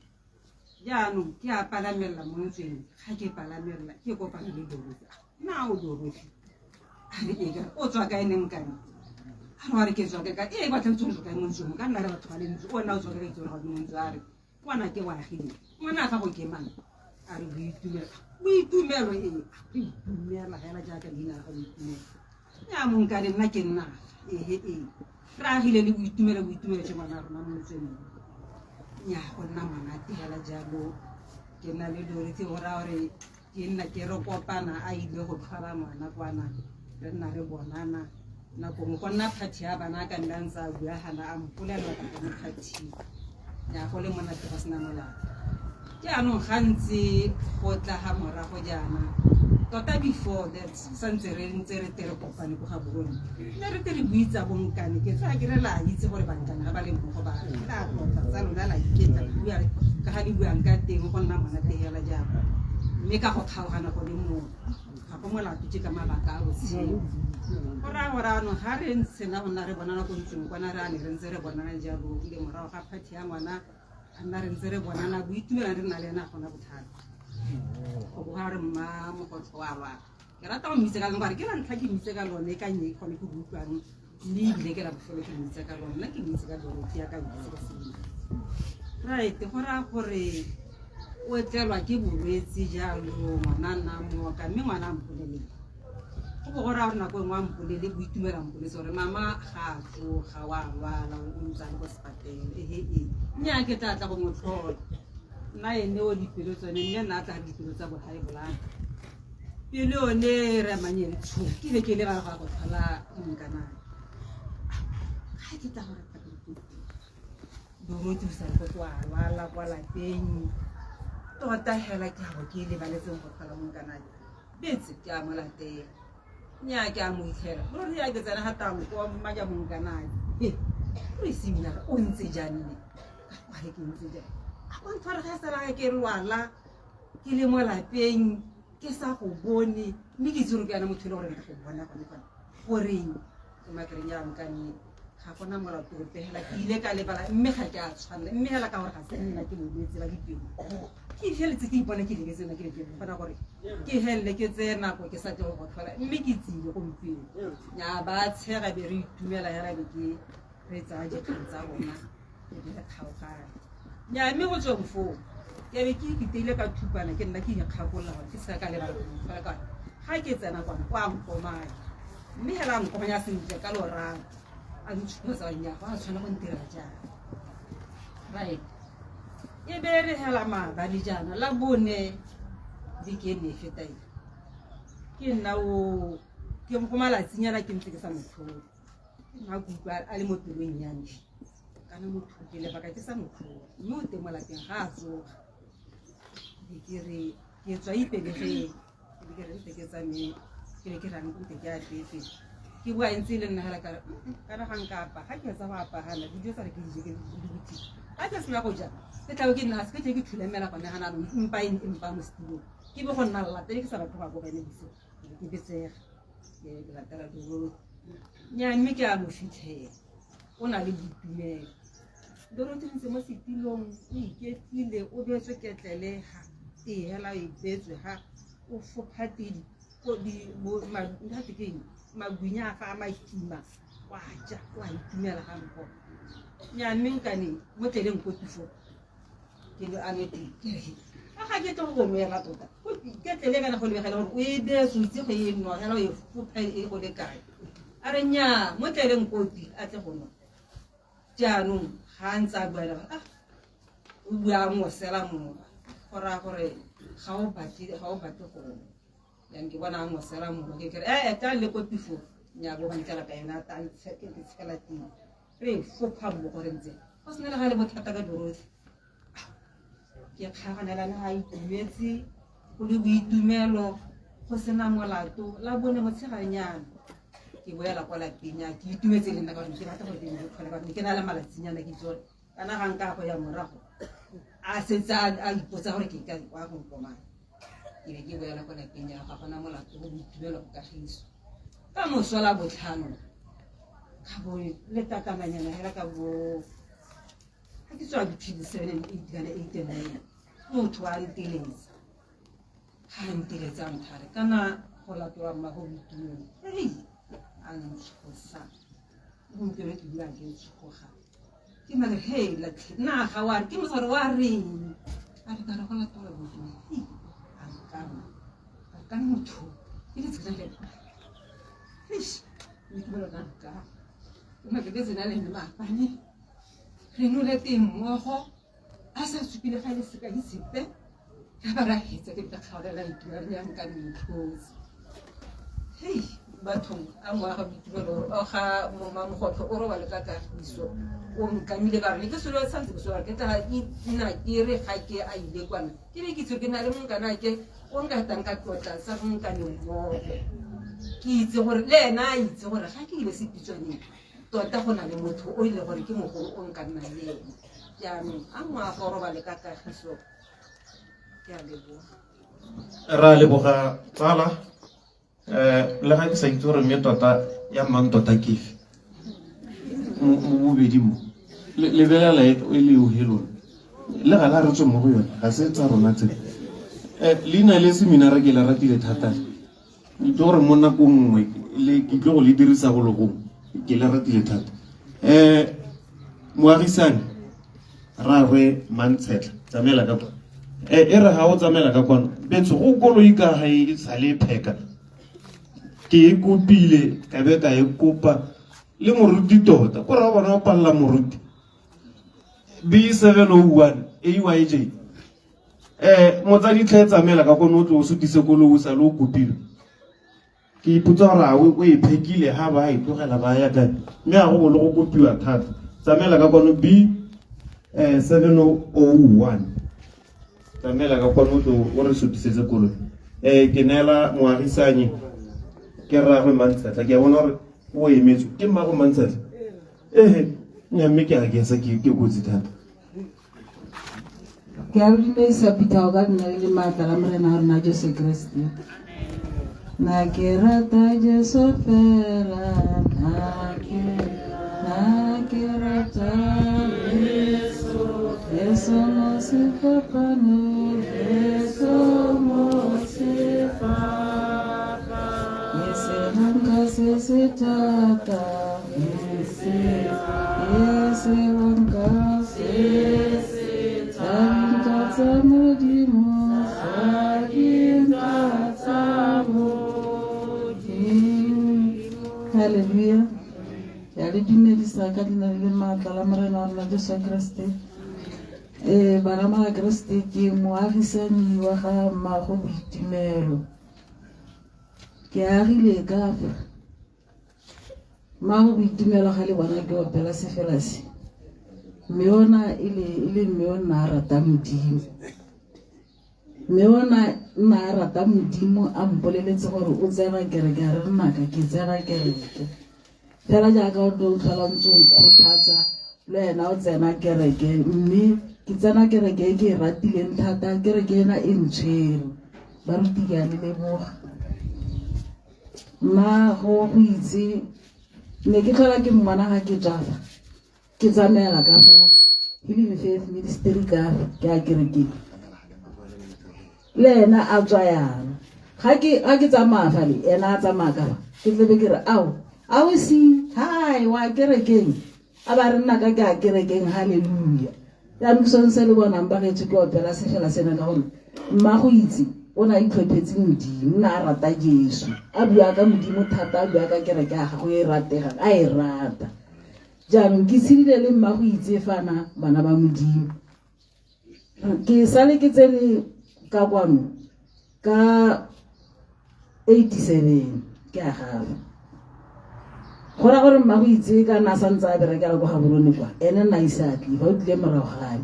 Jaanong ke a palamelela mo ntsweng ga ke palamelela ke kopana le Dorothy. Na o Dorothy? A re ee, o tswa kae neng kane? A re wa re ke tswa kae ka ee batla o tswa kae mo ntsweng ka nna re batho ba le ntlo o nna o tswa kae ke tswa mo ntsweng a re ngwana ke wa agile ngwana ga go ke mang a re boitumelo boitumelo ee re itumela fela jaaka leina la ga boitumelo ya monkane nna ke nna ehe ee re agile le boitumelo boitumelo ke ngwana rona mo ntseng nya go nna monate fela jalo ke nna le lore tse go raya gore ke nna ke re kopana a ile go tlhola ngwana kwana re nna re bonana nako nngwe go nna phathi ya bana a ka nna ntse a bua gana a mpolelela ka mo phathing ya go le monate go sena molato jaanong gantsi go tla ga morago jaana tota before that santse re ntse re tere kopane ko ga borone nne re tere buitsa bonkane ke tsaya ke re la itse gore bankane ga ba le mmogo ba la tlotla tsa lona la iketla le bua ka ga le buang ka teng go nna monate hela jaana mme ka go kgaogana go le moo ga go molato ke ka mabaka a botshelo go raya gore anong ga re ntshena go nna re bonana ko ntlong kwana re a ne re ntse re bonana jalo le morago ga phathi ya ngwana a nna re ntse re bonana boitumela re nna le ena gona bothata go boga re mma mogotlho wa lwala ke rata go mmitse ka lone gore ke la ntlha ke mmitse ka lone ka nye gone ke go utlwang mme ebile ke la bofelo ke mmitse ka lone nna ke mmitse ka Dorothy ya ka nkitse ka sengwe right go raya gore o tlelwa ke bolwetse jalo ngwana nna mooka mme ngwana a mpolelele go bo go raya gore nako e nngwe a mpolele boitumela mpoletse gore mama ga a tsoga wa lwala o ntse a le ko sepatele ehe ee nnyaa ke tla tla go mo tlhola nna ene o dipelo tsone mme nna a tla dipelo tsa bogae bolaka pele one re amanye le tsho ke be ke lebala go ya go tlhola monkanang ga ke tla gore Dorothy o sa go twa lwala kwa lapeng tota hela ke go ke lebaletseng go tlhola monkanang betse ke a mo latela nnyaa ke a mo itlhela ruri ya ke tsena ga tanko mma ja monkanang he re simolola o ntse jang ne Ka ke ntse jang a ko ntshware ga sala ga ke lwala ke le mo lapeng ke sa go bone mme ke itse gore ke yana motho e le gore nka go bona gone fana goreng ke makereng ya nkane ga gona molato ope hela ke ile ka lebala mme ga ke a tshwanela mme hela ka gore ga se nna ke bolwetse ba dipelo ke feletse ke ipona ke lebetse nna ke be ke kgona gore ke felele ke tseye nako ke sa tle go go tlhola mme ke tsile gompieno nya ba tshega be re itumela hela be ke re tsaya dikgang tsa rona re be re kgaogane nya mme go tsweng foo ke be ke ikiteile ka thupana ke nna ke ikgakolola gore ke seka ka lebala go tlhola ka ga ke tsena kwana kwa nkomanya mme hela a nkomanya sentle ka lorato a ntshupetsa nya go a tshwana go ntira jang right e be re hela maabane jaana la bone beke e ne e feta e ke nna o ke go malatsinyana ke ntse ke sa motlhole ke nna ke utlwa a le mo pelong ya me kana motho ke lebaka ke sa motlhole mme o teng mo lapeng ga a tsoga be ke re ke tswa ipelegeng ke be ke re nte ke tsamaye ke be ke rang nte ke apefe ke bua e ntse e le nna hela kare kana ga nka apa ga ke etsa go apagana dijo tsa re ke dije ke di ga ke sena go ja ke tlabe ke nna se ke ke thulamela gone ga nanong mpa e mpa mo setilong ke be go nna lelata ke sa batho ba go bene bosigo ke betsega ke latela dilo nya mme ke a mo fitlhela o na le boitumelo Dorothy ntse mo setilong o iketlile o beetswe ketlele ha tee hela e beetswe ha o fopha tee ke magwinya a fa a makima wa ja wa itumela ga mpo nya mme nkane mo tleleng ko tifo ke le a nwe tee ke re a ga ke tle go go nwela tota ketlele kana go lebegela gore o e beetse o itse go e nwa hela o e fopha e go le kae a re nnyaa mo tleleng kopi a tle go nwa jaanong ga a ntse a bua le gore ah o bua a ngosela mowa go raya gore ga o batle ga o batle go nwa yang ke bona a ngosela mowa ke kere ee tla le kopi fo nya bo bantlela ka ena ta ke tshela teng re e fopha mmogo re ntse go sena le ga le bothata ka Dorothy ke kgaganelane ga itumetse go le boitumelo go sena molato la bone motsheganyana ke boela kwa lapeng ya ke itumetse le nna ka gore ke rata gore ke ne ke tlhole ka ke na le malatsinyana ke itse gore kana ga nka go ya morago a setse a ipotsa gore ke ka kwa go nkomane ke be ke boela kwa lapeng ya ga gona molato go boitumelo go kagiso ka moso la botlhano ka bo letakananyana hela ka bo ga ke tswa between seven and eight kana eight and nine motho a nteletsa ga a nteletsa nthare kana go latola mmago boitumelo ei a ntshosa gompieno ke bua ke tshoga ke mare he latlhe nna ga wa re ke mosare wa reng a re kare go latola boitumelo ei a nkana a nkana motho ke le tsena le eish boitumelo ka nkana ke mare ke tsena le ene maapane re nole teng mmogo a sa supile ga e le sekai sepe ka ba ra hetsa ke ka kgaolela itumelo yang ka ntlhotse hei bathong a moaga boitumelo o ga momamogotlho o robale ka kagiso o nkamile ka re ke selo santse ke selo ke tla nna ke re ga ke a ile kwana ke be ke itse ke na le monkana ke o nka tang ka tlotla sa monkane mmogo ke itse gore le ena a itse gore ga ke ile sepitswaneng tota go na le motho o e le gore ke mogolo o nka nnang le ene jaanong a ngwaga o robale ka kagiso ke a leboga ra leboga tsala um le ga ke sa itse gore mme tota ya mang tota ke efe mo bobedi mo lebelela e le yohe lone le ga la re tswe mo go yone ga se tsa rona tse um leina le seminara ke le ratile thata ke tlo gore mo nakong nngwe ke tlo go le dirisa go le gongwe ke le ratile thata um moagisane rraagwe mantshetlha tsamaela ka kwa e e re ga o tsamaela ka kwano betsho go koloi ka ga e sa le pheka ke e kopile ka be ka e kopa le moruti tota ko ra bona o palela moruti b 701 ayj eh motsadi tlhe tsamaela ka kono o tlo o sutise koloi o sale o kopile ke ipotsa gore a o e phekile ha ba e tlogela ba ya kae mme a go bolo go kopiwa thata tsamaela ka kwano b 701 tsamaela ka kwano o tlo o re sutisetse koloi um ke neela moagisanyi ke rraagwe mantshetlha ke a bona gore o emetswe ke mmago mantshetlha ee mme ke a ke sa ke kotsi thata. Ke a dumedisa phuthego ka leina le le maatla la Morena wa rona Jesu Kriste. Na ke rata Jesu fela, na ke na ke rata Jesu, Jesu mo sefapanong, Jesu mo sefapanong. E se nka se se thata, e se e se nka se se thata tsa Modimo, tsa dintwa tsa Modimo. Hallelujah. Ke a le dumedisa ka leina le le maatla la Morena wa rona Jesu Kriste. Ee, bana ba Kriste ke moagisani wa ga mmago Boitumelo. Ke agile ka fa. Mmago Boitumelo ga le bona ke opela sefela se. Mme ona e le e le mme o nna a rata Modimo. Mme ona nna a rata Modimo a mpoleletse gore o tsena kereke a re nnaka ke tsena kereke. Fela jaaka o tlo tlhola ntse o nkgothatsa le wena o tsena kereke mme ke tsena kereke e ke e ratileng thata kereke ena e ntshwere. Baruti ke a le leboga. Mma go go itse ne ke tlhola ke mmona ga ke tswa fa ke tsamaela ka fo Healing Faith Ministry ka ke a kerekeng le ena a tswa yana ga ke ga ke tsamaya fale ena a tsamaya ka fa ke tlebe ke re ao ao si hi wa kerekeng a ba re nna ka ke a kerekeng halleluja jaanong ke sone se le bonang ba getsho ke opela sefela sena ka gore mma go itse o ne a itlhophetse modimo o ne a rata jesu a bua ka modimo thata a bua ka kereke ya gago e rategang a e rata jaanong ke tshedile le mma go itse fana bana ba modimo ke sale ke tsene ka kwano ka 87 ke a gafa go ra gore mma go itse ka nna sa ntse a berekela kwa gaborone kwa ene nna ise a tle fa o tlile morago ga me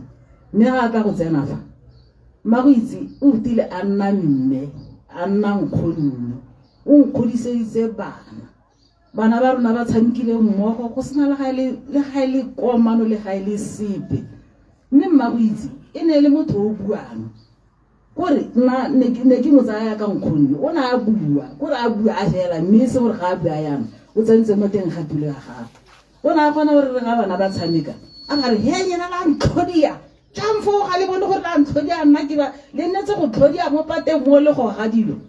mme ga a tla go tsena fa mma go itse o rutile a nna mme a nna nkgonne o nkgodiseditse bana bana ba rona ba tshamekile mmogo go sena le ga e e le komano le ga e le sepe mme mma go itse e ne e le motho o buang kore nna ne ke mo tsaya ka nkgonne o ne a bua kore a bua a fela mme e se gore ga a bua yana o tsentse mo teng ga pelo ya gagwe o ne a kgona gore re ga bana ba tshameka a ba re he nyena la ntlhodia jang foo ga le bone gore la ntlhodia nna ke ba le nnetse go tlhodia mo pateng mo le goga dilo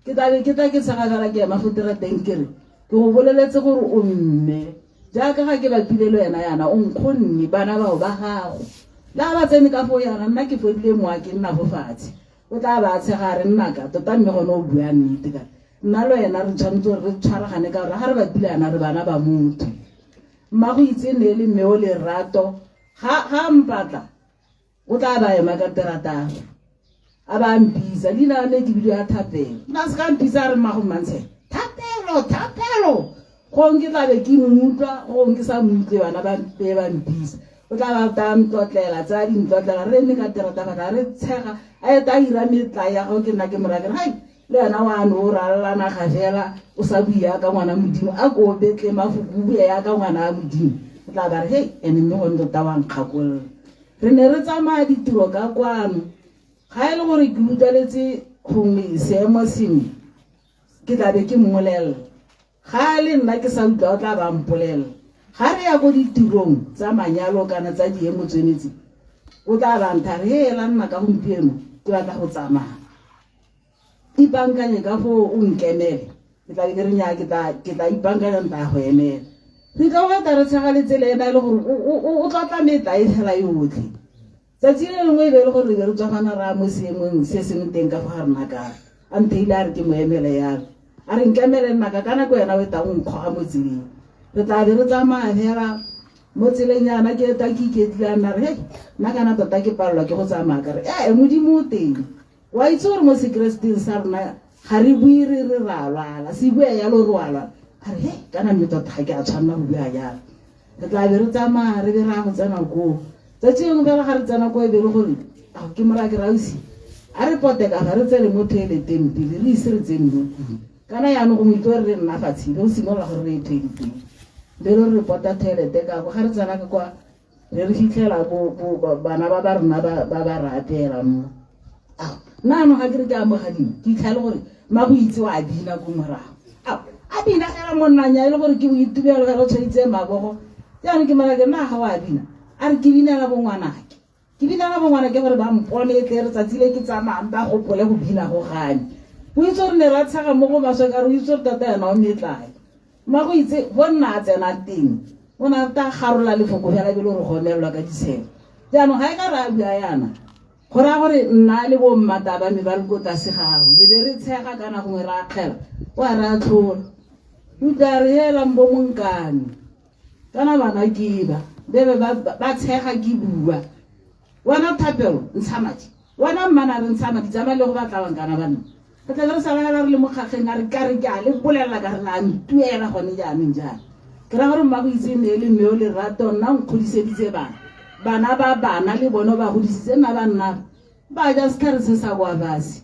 ke tla be ke tla ke tshega fela ke ema fo terateng ke re ke go boleletse gore o mme jaaka ga ke bapile le wena yana o nkgonne bana bao ba gago le ga ba tsene ka foo yana nna ke fodile moa ke nna fo fatshe o tla ba tshega a re nnaka tota mme gone o bua nnete ka nna le wena re tshwanetse gore re tshwaragane ka gore ga re bapile yana re bana ba motho mma go itse ne e le mme o lerato ga ga mpatla o tla ba ema ka terata a ba mpitsa leina la me ke bidio ya thapelo nna se ka mpitsa a re mmago mmantshe thapelo thapelo gong ke tlabe ke moutlwa gong ke sa moutlwe bana ba be ba mpitsa o tla ba ta ntlotlela tsa dintlotlela re eme ka terata batla re tshega a eta a ira metla ya gago ke nna ke mora ke re hai le wena wa no o ralala naga fela o sa bue yaka ngwana modimo a ko o betle mafoko o bue yaka ngwana a modimo o tla ba re hei ene mme gone tota wa nkgakolola re ne re tsamaya ditiro ka kwano ga e le gore ke utlwaletse gongwe seemo sengwe ke tla be ke mmolelela ga le nna ke sa utlwa o tla ba mpolelela ga re ya ko ditirong tsa manyalo kana tsa diemo tswenetse o tla ba ntha re hela nna ka gompieno ke batla go tsamaya ipankanye ka foo o nkemele ke tla be ke re nya ke tla ke tla ipankanya nta go emela re tla go tla re tshega le tsela ena e le gore o tlotla metla e fela yotlhe tsatsi le lengwe e be e le gore re be re tswagana ra mo seemong se sengwe teng ka fa ga rena ka a ntheile a re ke mo emele yalo a re nkemele nnaka ka nako yena o e tang o nkgoga mo tseleng re tla be re tsamaya fela mo tseleng yana ke eta ke iketlile a nna re hei nna kana tota ke palelwa ke go tsamaya ka re ee modimo o teng wa itse gore mo sekereseteng sa rona ga re bue re re ra lwala se bua yalo re wa lwala a re he kana mme tota ga ke a tshwanela go bua jalo re tla be re tsamaya re be re ya go tsena koo tsatsi lengwe fela ga re tsena koo e be le gore ao ke moraya ke rausi a re pote ka fa re tsene mo toileteng pele re ise re tsene mo tlung kana yaanong go moitse gore re nna fatshe be go simolola gore re ye toileteng be le gore re pota toilete ka kwa ga re tsena ka kwa. Re re fitlhela bana ba ba rona ba ba re apeela mo. Ao, nna anong ga ke re ke a mogadimo, ke itlha e le gore mmago itse wa bina ko morago. Ao, a bina fela monnanya e le gore ke boitumelo fela o tshwaditse mabogo. Jaanong ke mara ke nna ga wa bina. A re ke binela bongwanake. Ke binela bongwanake gore ba mpone e tle re tsatsi le ke tsamayang ba gopole go bina go ganye. O itse gore ne ra tshega mo go maswe ka re o itse gore tota ena o metlae. Mmago itse bo nna a tsena teng o ne a ta garola lefoko fela ebile o re gomelelwa ka ditshego. Jaanong ga e ka re a bua yana go raya gore nna le bo mmata ba me ba re ko tlase gago re be re tshega kana gongwe re akgela o a re atlhola. Utlwa re helang bo monkane kana bana ke ba bebe ba tshega ke bua. Wena Thapelo ntsha madi. Wena mmana re ntsha madi tsamaya le go batla bankana ba nna. Re tla be re sala fela re le mo kgakgeng a re ka re ke a le bolelela ka re la ntuela gone jaanong jaana. Ke raya gore mmago itse ne e le mme o lerato nna o nkgodiseditse bana. Bana ba bana le bone o ba godisitse nna ba nna ba ja setlhare se sa guavasi.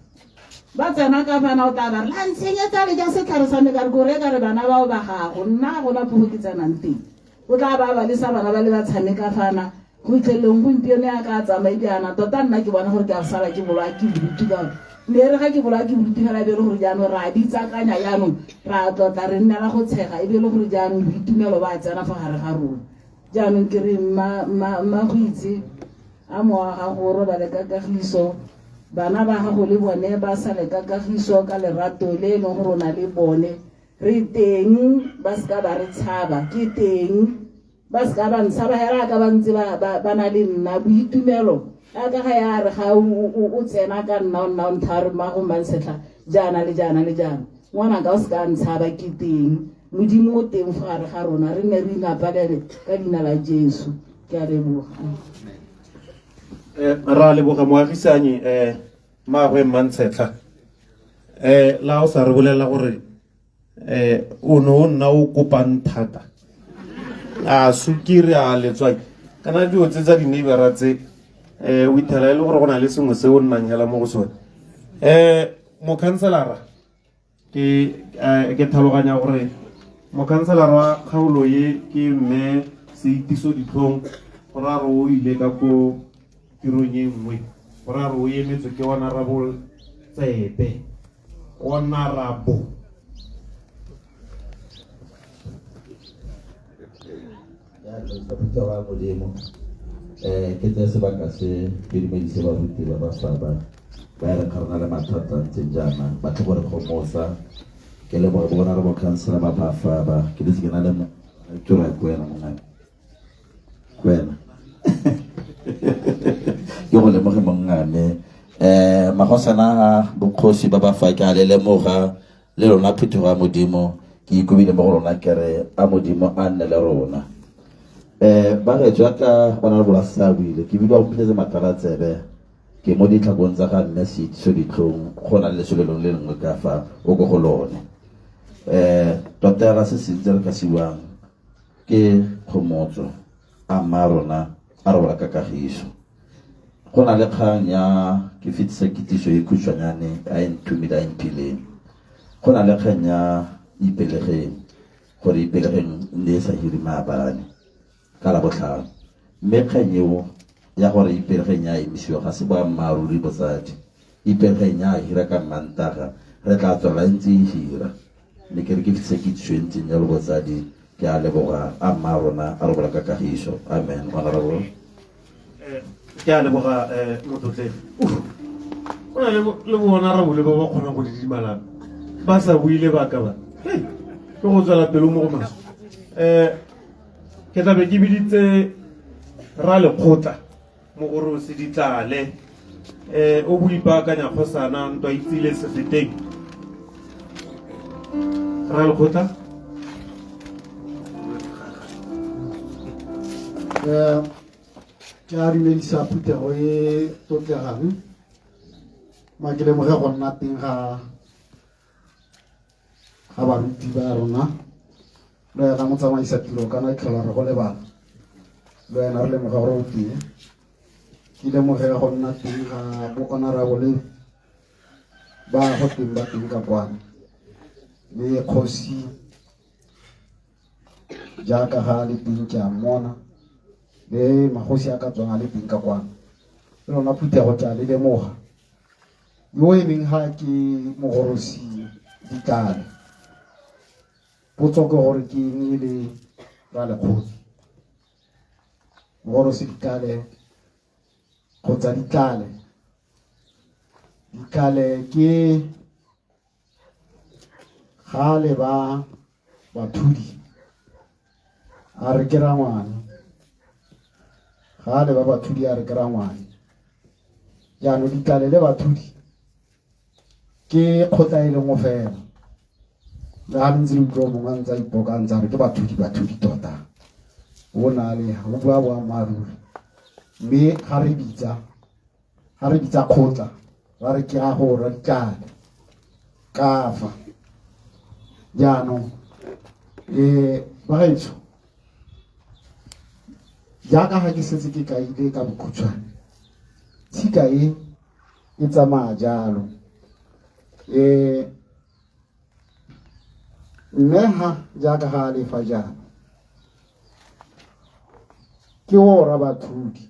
Ba tsena ka bana o tla ba re la ntshenyetsa le ja setlhare sa me ka re kore ka re bana bao ba gago nna gona phogo ke tsenang teng. O tla ba ba lesa bana ba le ba tshameka fana go fitlheleleng gompieno ya ka a tsamaye jaana tota nna ke bona gore ke a sala ke boloa ke bodutu ka gore ne re ga ke boloa ke bodutu fela be e le gore jaanong ra bitsakanya jaanong ra tlotla re nnela go tshega e be e le gore jaanong boitumelo ba tsena fa gare ga rona jaanong ke re mma go itse a mowa gago o robale ka kagiso bana ba gago le bone ba sale ka kagiso ka lerato le e leng gore o na le bone Re teng, ba seka ba re tshaba. Ke teng, ba seka ba ntshaba hela ka ba ntse ba na le nna. Boitumelo a ka ga ya re ga o tsena ka nna o nna o ntha re mmago Mmansetlha jaana le jaana le jaana. Ngwanaka o seka ntshaba, ke teng. Modimo o teng fa gare ga rona, re nne re ingapalele ka leina la Jesu. Ke a leboga. Ra leboga moagisanyi mmaagwe Mmantshetlha. La o sa re bolelela gore o ne o nna o kopang thata a sukiri a letswai kana dilo tse tsa di-neighbora tse o ithela e le gore go na le sengwe se o nnang hela mo go sone. Mokhanselara ke tlhaloganya gore mokhanselara wa kgaolo ye ke mme Seitiso Ditlhong, go raya gore o ile ka ko tirong e nngwe, go raya gore o emetswe ke Honorable Tsebe. Honorable ya phuthego ya Modimo, ke tseye sebaka se ke dumedise baruti ba ba fa ba ba e reng ga rena le mathata a ntseng jaana ba tle gore gomotsa. Ke leboge bo honorable councillor ba ba fa ba ke dutse ke na le tiro ya kwena mongame kwena ke go lemoge mongame magosana a bokgosi ba ba fa ke a le lemoga le lona phuthego ya Modimo ke ikobile mo go lona ke re a Modimo a nne le rona. Ba re jaaka honorable a sa buile ke bile go phetse matala tsebe ke mo ditlhakong tsa ga mme Seitiso Ditlhong go na le lesolo lengwe le lengwe ka fa o ko go lone. Tota ga se sentse re ka se buang ke kgomotso a mma rona a robala ka kagiso. Go na le kgang ya ke fetisa kitiso e khutshwanyane a e nthomile a e mphileng. Go na le kgang ya Ipelegeng gore Ipelegeng ne e sa hiri maabane ka Labotlhano, mme kgang eo ya gore Ipelegeng ya emisiwa ga se boammaaruri botsadi. Ipelegeng ya hira ka Mmantaga, re tla tswela e ntse e hira. Mme ke re ke fetise kitsiso e ntseng jalo botsadi. Ke a leboga a mma rona a robala ka kagiso. Amen. Honorable. Ke a leboga motlotlegi. Go na le bo-honorable ba ba kgonang go didimalana ba sa bue lebaka ba ke go tswela pelo mo go maswe. Ke tlabe ke biditse ra lekgotla Mogorosi Ditlale o bo ipaakanya kgosana ntwa itsile sefeteng. Ra lekgotla Ke a dumedisa phuthego e tlotlegang ma ke lemoge go nna teng ga baruti ba rona le wena motsamaisa tiro kana tlhola re go lebala le wena re lemoge gore o teng. Ke lemoge go nna teng ga bo honorable ba go teng ba teng ka kwana le kgosi jaaka ga le teng ke a mmona. Le magosi a ka tswang a le teng ka kwano. Le lona phuthego ke a le lemoga. Yo emeng ga ke mogorosi Ditlale. Potso ke gore ke eng e le ralekgotla. Mogorosi Ditlale kgotsa Ditlale. Ditlale ke ga le ba bathudi a re ke rangwane. Ga le ba bathudi a re ke rangwane. Jaanong Ditlale le bathudi ke kgotla e lengwe fela. Le ga ntse le utlwa mongwe a ntse a ipoka a ntse a re ke bathudi bathudi tota. O na le o bua boammaaruri. Mme ga re bitsa ga re bitsa kgotla ra re ke ga go ra Ditlale ka fa. Jaanong bagaetsho jaaka ga ke setse ke kaile ka bokhutshwane tshika e e tsamaya jalo. Mme ha jaaka ga a lefa jaana ke ora bathudi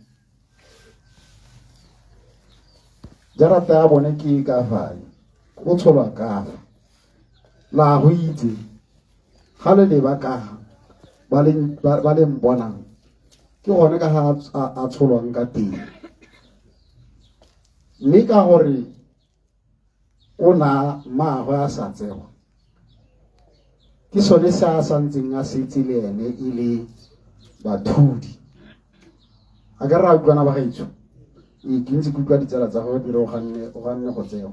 jarata ya bone ke ka fa o tsholwa ka fa la go itse ga le leba ka ba le mbonang ke gone ka ga a tsholwang ka teng. Mme ka gore o na mmaagwe a sa tsewa ke sone se a santseng a setse le ene e le bathudi. A ka re a utlwana ba gaetsho ee ke ntse ke utlwa ditsala tsa gagwe di re o ganne go tsewa.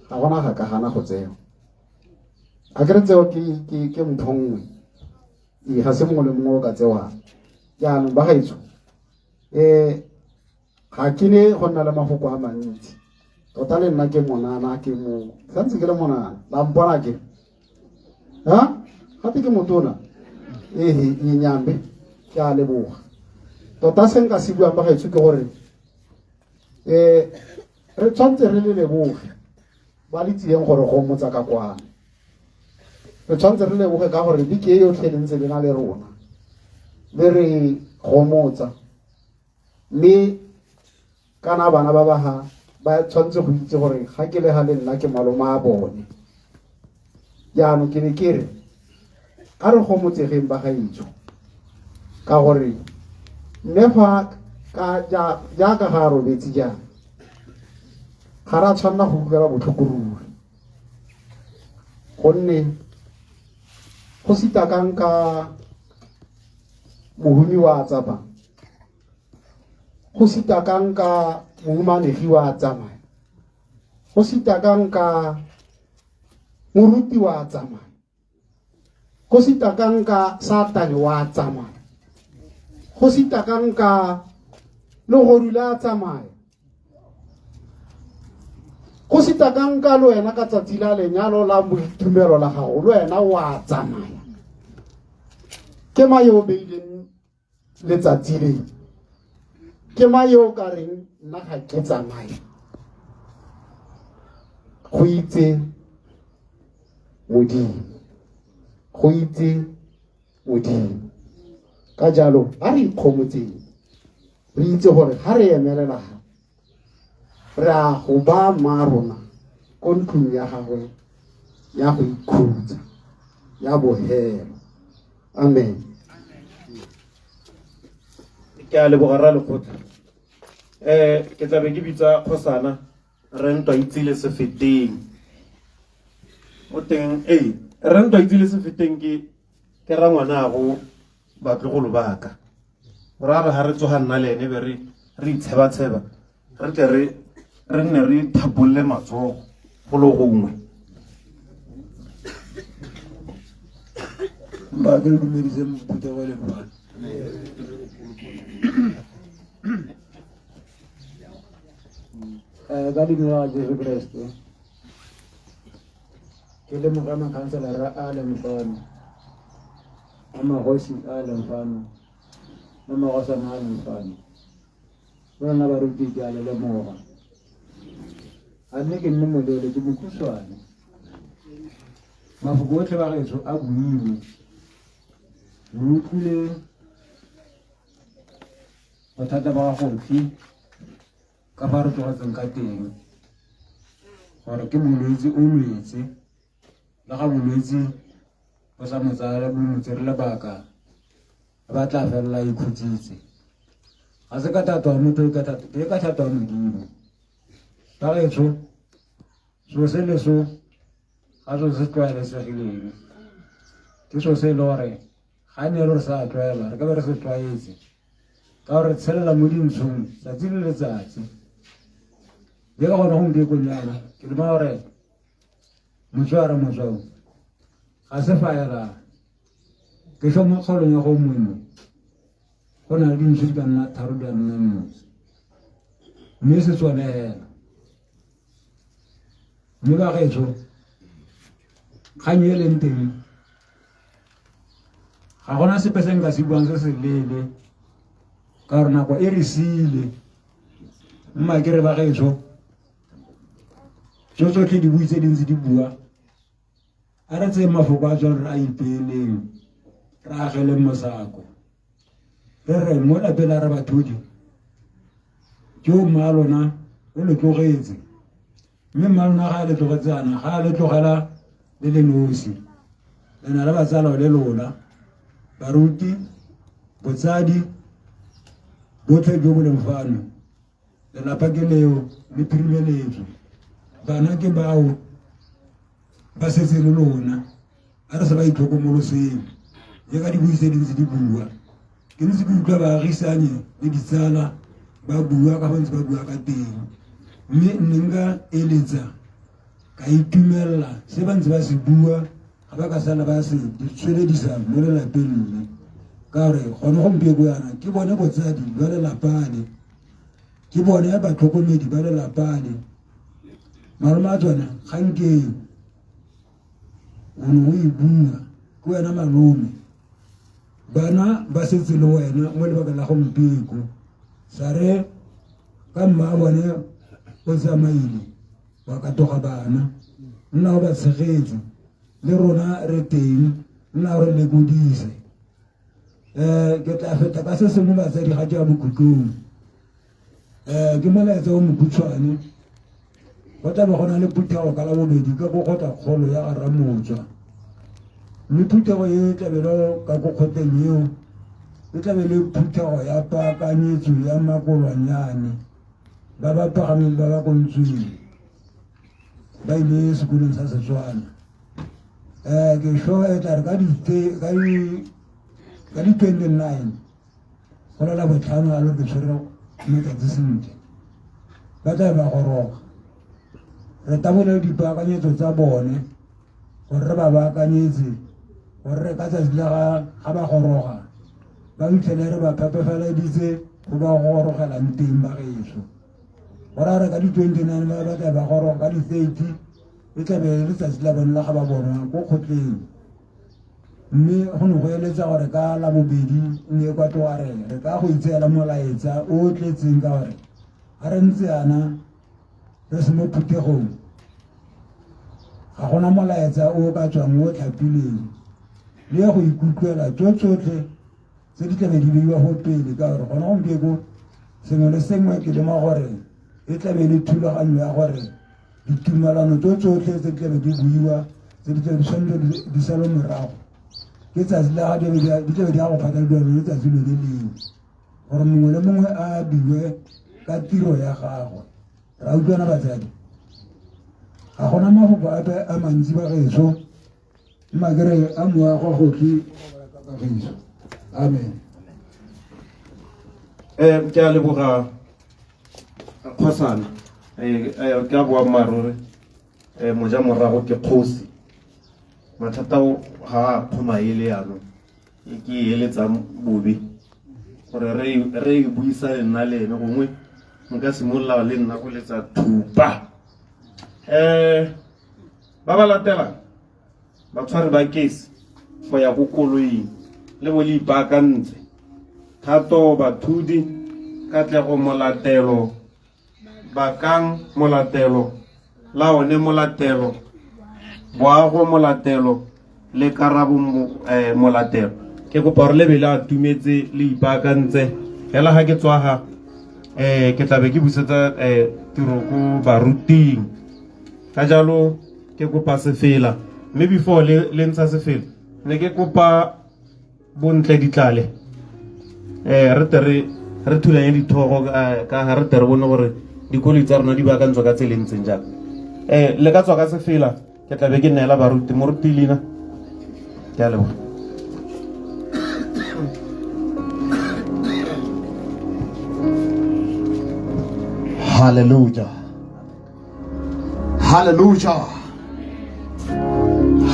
Ga gona ga ka gana go tsewa. A ke re tseo ke mpho nngwe. Ee ga se mongwe le mongwe o ka tsewang. Jaanong ba gaetsho ga ke ne go nna le mafoko a mantsi. Tota le nna ke monana ke mo santse ke le monana la mpona ke ha gape ke motona ehe nyenyambe ke a leboga. Tota se nka se buang ba gaetsho ke gore re tshwanetse re le leboge ba le tsileng gore go motsa ka kwano. Re tshwanetse re leboge ka gore beke e yotlhe le ntse le na le rona le re gomotsa. Mme kana bana ba ba ga ba tshwanetse go itse gore ga ke le ga le nna ke malome a bone. Jaanong ke ne ke re a re gomotsegeng ba gaetsho ka gore mme fa ka jaaka ga a robetse jaana ga re a tshwanela go utlwela botlhoko ruri, gonne go sita kang ka mohumi wa tsamaya, go sita kang ka mohumanegi wa tsamaya, go sita kang ka moruti wa tsamaya, go sita kang ka Satane wa tsamaya, go sita kang ka legodu la tsamaya, go sita kang ka le wena ka tsatsi la lenyalo la boitumelo la gago le wena wa tsamaya. Ke mang yo o beileng letsatsi le? Ke mang yo o ka reng nna ga ke tsamaye? Go itse Modimo, go itse Modimo. Ka jalo a re ikgomotseng, re itse gore ga re emelela ga re a go ba mma rona ko ntlong ya gagwe ya go ikhutsa ya bohelo. Amen. Ke a leboga ra lekgotla. Ke tla be ke bitsa kgosana re ntwa itsile sefeteng. O teng re ntwa itsile sefeteng ke rangwanago batlogolo ba ka. Ra re ha re tsoga nna le ene be re itsheba-tsheba, re tle re nne re thapolle matsogo go le gongwe. Ba ke le dumedise phuthego e leng fano. Ka leina la Jesu Kriste ke lemoga makhanselara a leng fano, a magosi a leng fano, le magosana a leng fano. Le lona baruti ke a le lemoga. A mme ke nne moleele, ke mokhutshwane. Mafoko otlhe ba gaetsho a builwe. Re utlwile Bothata ba gagotlhe ka fa re tlogetseng ka teng gore ke bolwetse o lwetse le ga bolwetse bo sa mo tsaya bo mo tsere lebaka ba tla felela ikhutsitse ga se ka thato ya motho ke ka thato ya modimo ka getsho so se le so ga so se tlwaelesegileng ke so se e le gore ga ne re sa tlwaela re ka be re se tlwaetse ka gore tshelela mo dintshong tsatsi le letsatsi le ka gone gompiekong jaana ke duma gore motswara motswao ga se faela ke sho mo kgaolong ya go mongwe go na le dintsho di ka nna tharo di a nna nne mme se tsone hela mme ba gaetsho kgang e leng teng ga gona sepe se nka se buang se se leele ka gore nako e re siile mma ke re ba gaetsho tso tsotlhe di bui tse dintsi di bua a re tseye mafoko a tswang re a ipeeleng re ageleng mosako re re mo lapeng la re bathodi ke o mma lona o le tlogetse mme mma lona ga a le tlogetse ana ga a le tlogela le le nosi le na le batsala le lona baruti botsadi botlhe jo bo leng fano lelapa ke leo le phirimeletswe bana ke bao ba setse le lona a re se ba itlhokomoloseng je ka dibui tse dintsi di bua ke ntse ke utlwa baagisanye le ditsala ba bua ka go ntse ba bua ka teng mme nne nka eletsa ka itumelela se ba ntse ba se bua ga ba ka sala ba se tsweledisa mo lelapeng le ka gore gone gompieko yana ke bone botsadi ba lelapa le ke bone batlhokomedi ba lelapa le malome a tsone ga nkeo o ne o e bua ke wena malome bana ba setse le wena mo lebakeng la gompieko sa re ka mma bone o tsamaile wa katoga bana nna o ba tshegetse le rona re teng nna o re lekodise um ke tla feta ka se sengwe batsadi ga ke ya bokhutlong um ke molaetsa o mokhutshwane go tla be go na le phuthego ka labobedi ka ko kgotla kgolo ya ga ramotswa mme phuthego e tlabelo ka ko kgotleng eo e tlabe le phuthego ya paakanyetso ya makolwanyane ba ba pagameng ba ba kontsweng ba ile sekolong sa setswana um ke sure e tla re ka di-29 go lela botlhano a lo ke tshwere matsatsi sentle ba tla ba goroga re tabole dipaakanyetso tsa bone gore re ba baakanyetse gore re ka tsatsi la ga ba goroga ba fitlhele re ba phepefaleditse go ba gorogelang teng ba geso gore a re ka di-29 ba ba tla ba goroga ka di-30 e tlabe e letsatsi la bone la ga ba bonwa ko kgotleng mme go ne go eletsa gore ka la bobedi ne kwa tloga re re ka go itseela molaetsa o o tletseng ka gore ga re ntse yana re se mo phuthegong ga gona molaetsa o o ka tswang o tlhapileng le go ikutlwela tso tsotlhe tse di tlabe di beiwa go pele ka gore gona gompieko sengwe le sengwe ke lema gore e tlabe le thulaganyo ya gore ditumelano tso tsotlhe tse di tlabe di buiwa tse di tlabe di tshwanetse di sale morago ke tsatsi la ga di tlabe di ya go phatlalediwa le letsatsi lone leo gore mongwe le mongwe a abiwe ka tiro ya gagwe ra utlwana batsadi ga gona mafoko ape a mantsi ba geso mma ke re a moago gotlhe kagiso amen um ke a leboga kgosana ke a boammaaruri um moja morago ke kgosi mathata ga a kgoma e le yanong ke e eletsang bobe gore re e buisa le nna le ene gongwe nka simolola le nna go letsa thupa um ba ba latelang batshwari ba kese go ya ko koloing le bo le ipaakantse thato bathudi katlego molatelo bakang molatelo la one molatelo boago molatelo le karabo eh, molatelo ke kopa gore le be le atumetse le ipaakantse Fela ga ke tswa ga ke tlabe ke busetsa tiro ko baruting. Ka jalo ke kopa sefela, mme before le ntsha sefela ne ke kopa bontle ditlale re tle re thulanye dithogo ka ga re tle re bone gore dikoloi tsa rona di baakantswa ka tsela e ntseng jang. Le ka tswa ka sefela, ke tlabe ke neela baruti. Moruti leina, ke a leboga. Hallelujah. Hallelujah.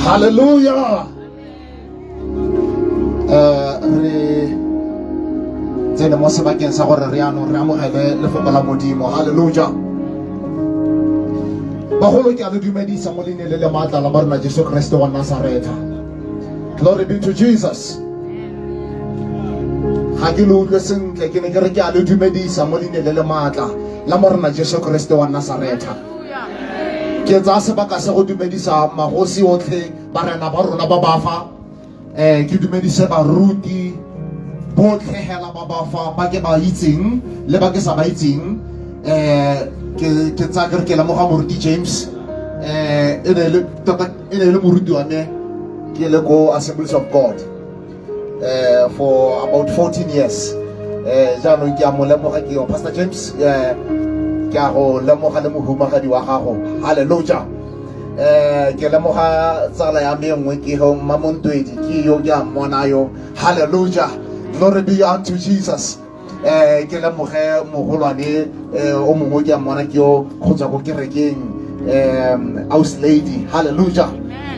Hallelujah. Re tsene mo sebakeng sa gore re anong re amogele lefoko la Modimo. Hallelujah. Bagolo, ke a le dumedisa mo leineng le le maatla la Morena Jesu Kriste wa Nazaretha. Glory be to Jesus. Ga ke le utlwe sentle, ke ne ke re ke a le dumedisa mo leineng le le maatla la Morena Jesu Kriste wa Nazaretha. Ke tsaya sebaka se go dumedisa magosi otlhe, barena ba rona ba ba fa, ke dumedise baruti botlhe hela ba ba fa, ba ke ba itseng le ba ke sa ba itseng. Ke tsaya ke re ke lemoga moruti James, e ne le tota e ne le moruti wa me ke le ko Assemblies of God for about 14 years. Jaanong ke a mo lemoga, ke yo Pastor James, ke a go lemoga le mohumagadi wa gago. Hallelujah. Ke lemoga tsala ya me nngwe ke go Mmamontwedi, ke yo ke a mmona yo. Hallelujah. Glory be unto Jesus. Ke lemoge mogolwane o mongwe ke a mmona ke yo go tswa ko kerekeng, Aus Lady. Hallelujah.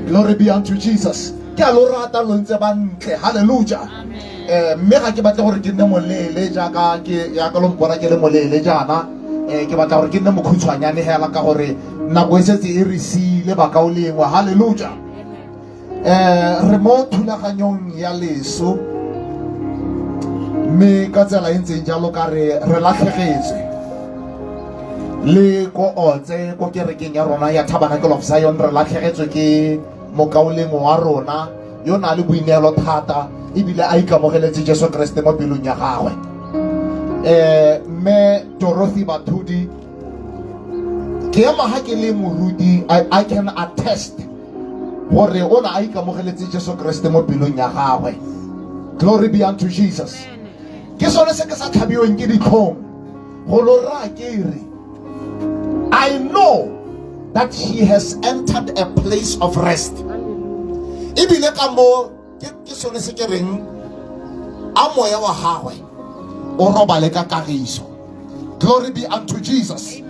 Glory be unto Jesus. Ke a lo rata lo ntse ba ntle. Hallelujah. Mme ga ke batle gore ke nne moleele jaaka ke jaaka lo mpona ke le moleele jaana. Ke batla gore ke nne mokhutshwanyane hela ka gore nako e setse e re siile bakaulengwe. Hallelujah. Re mo thulaganyong ya leso, mme ka tsela e ntseng jalo ka re re latlhegetswe le ko otse ko kerekeng ya rona ya Tabernacle of Zion. Re latlhegetswe ke mokaulengwe wa rona yo na le boineelo thata ebile a ikamogeletse Jesu Kriste mo pelong ya gagwe, mme Dorothy Bathudi. Ke ema ha ke le moruti, I can attest gore o ne a ikamogeletse Jesu Kriste mo pelong ya gagwe. Glory be unto Jesus. Ke sone se ke sa tlhabiweng ke ditlhong go lo raya ke re I know that he has entered a place of rest. Ebile ka mo ke sone se ke reng a moya wa gagwe o robale ka kagiso. Glory be unto Jesus.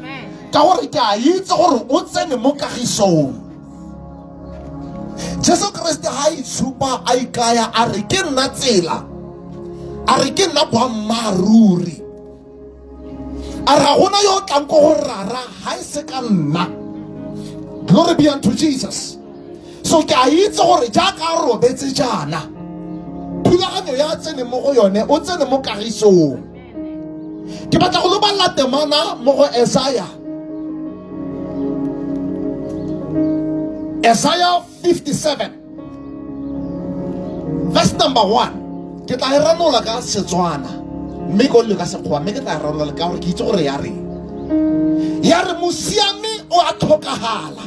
Ka gore ke a itse gore o tsene mo kagisong. Jesu Kriste ha itshupa a ikaya a re ke nna tsela, a re ke nna boammaaruri, a re ga gona yo o tlang ko go rara ha e se ka nna. Glory be unto Jesus. So ke a itse gore jaaka a robetse jaana, thulaganyo ya tsene mo go yone, o tsene mo kagisong. Ke batla go lo balla temana mo go Isaiah, Isaiah 57 verse number 1. Ke tla e ranola ka Setswana mme ko le ka Sekgowa, mme ke tla e ranola ka gore ke itse gore ya reng. Ya re mosiami o a tlhokagala,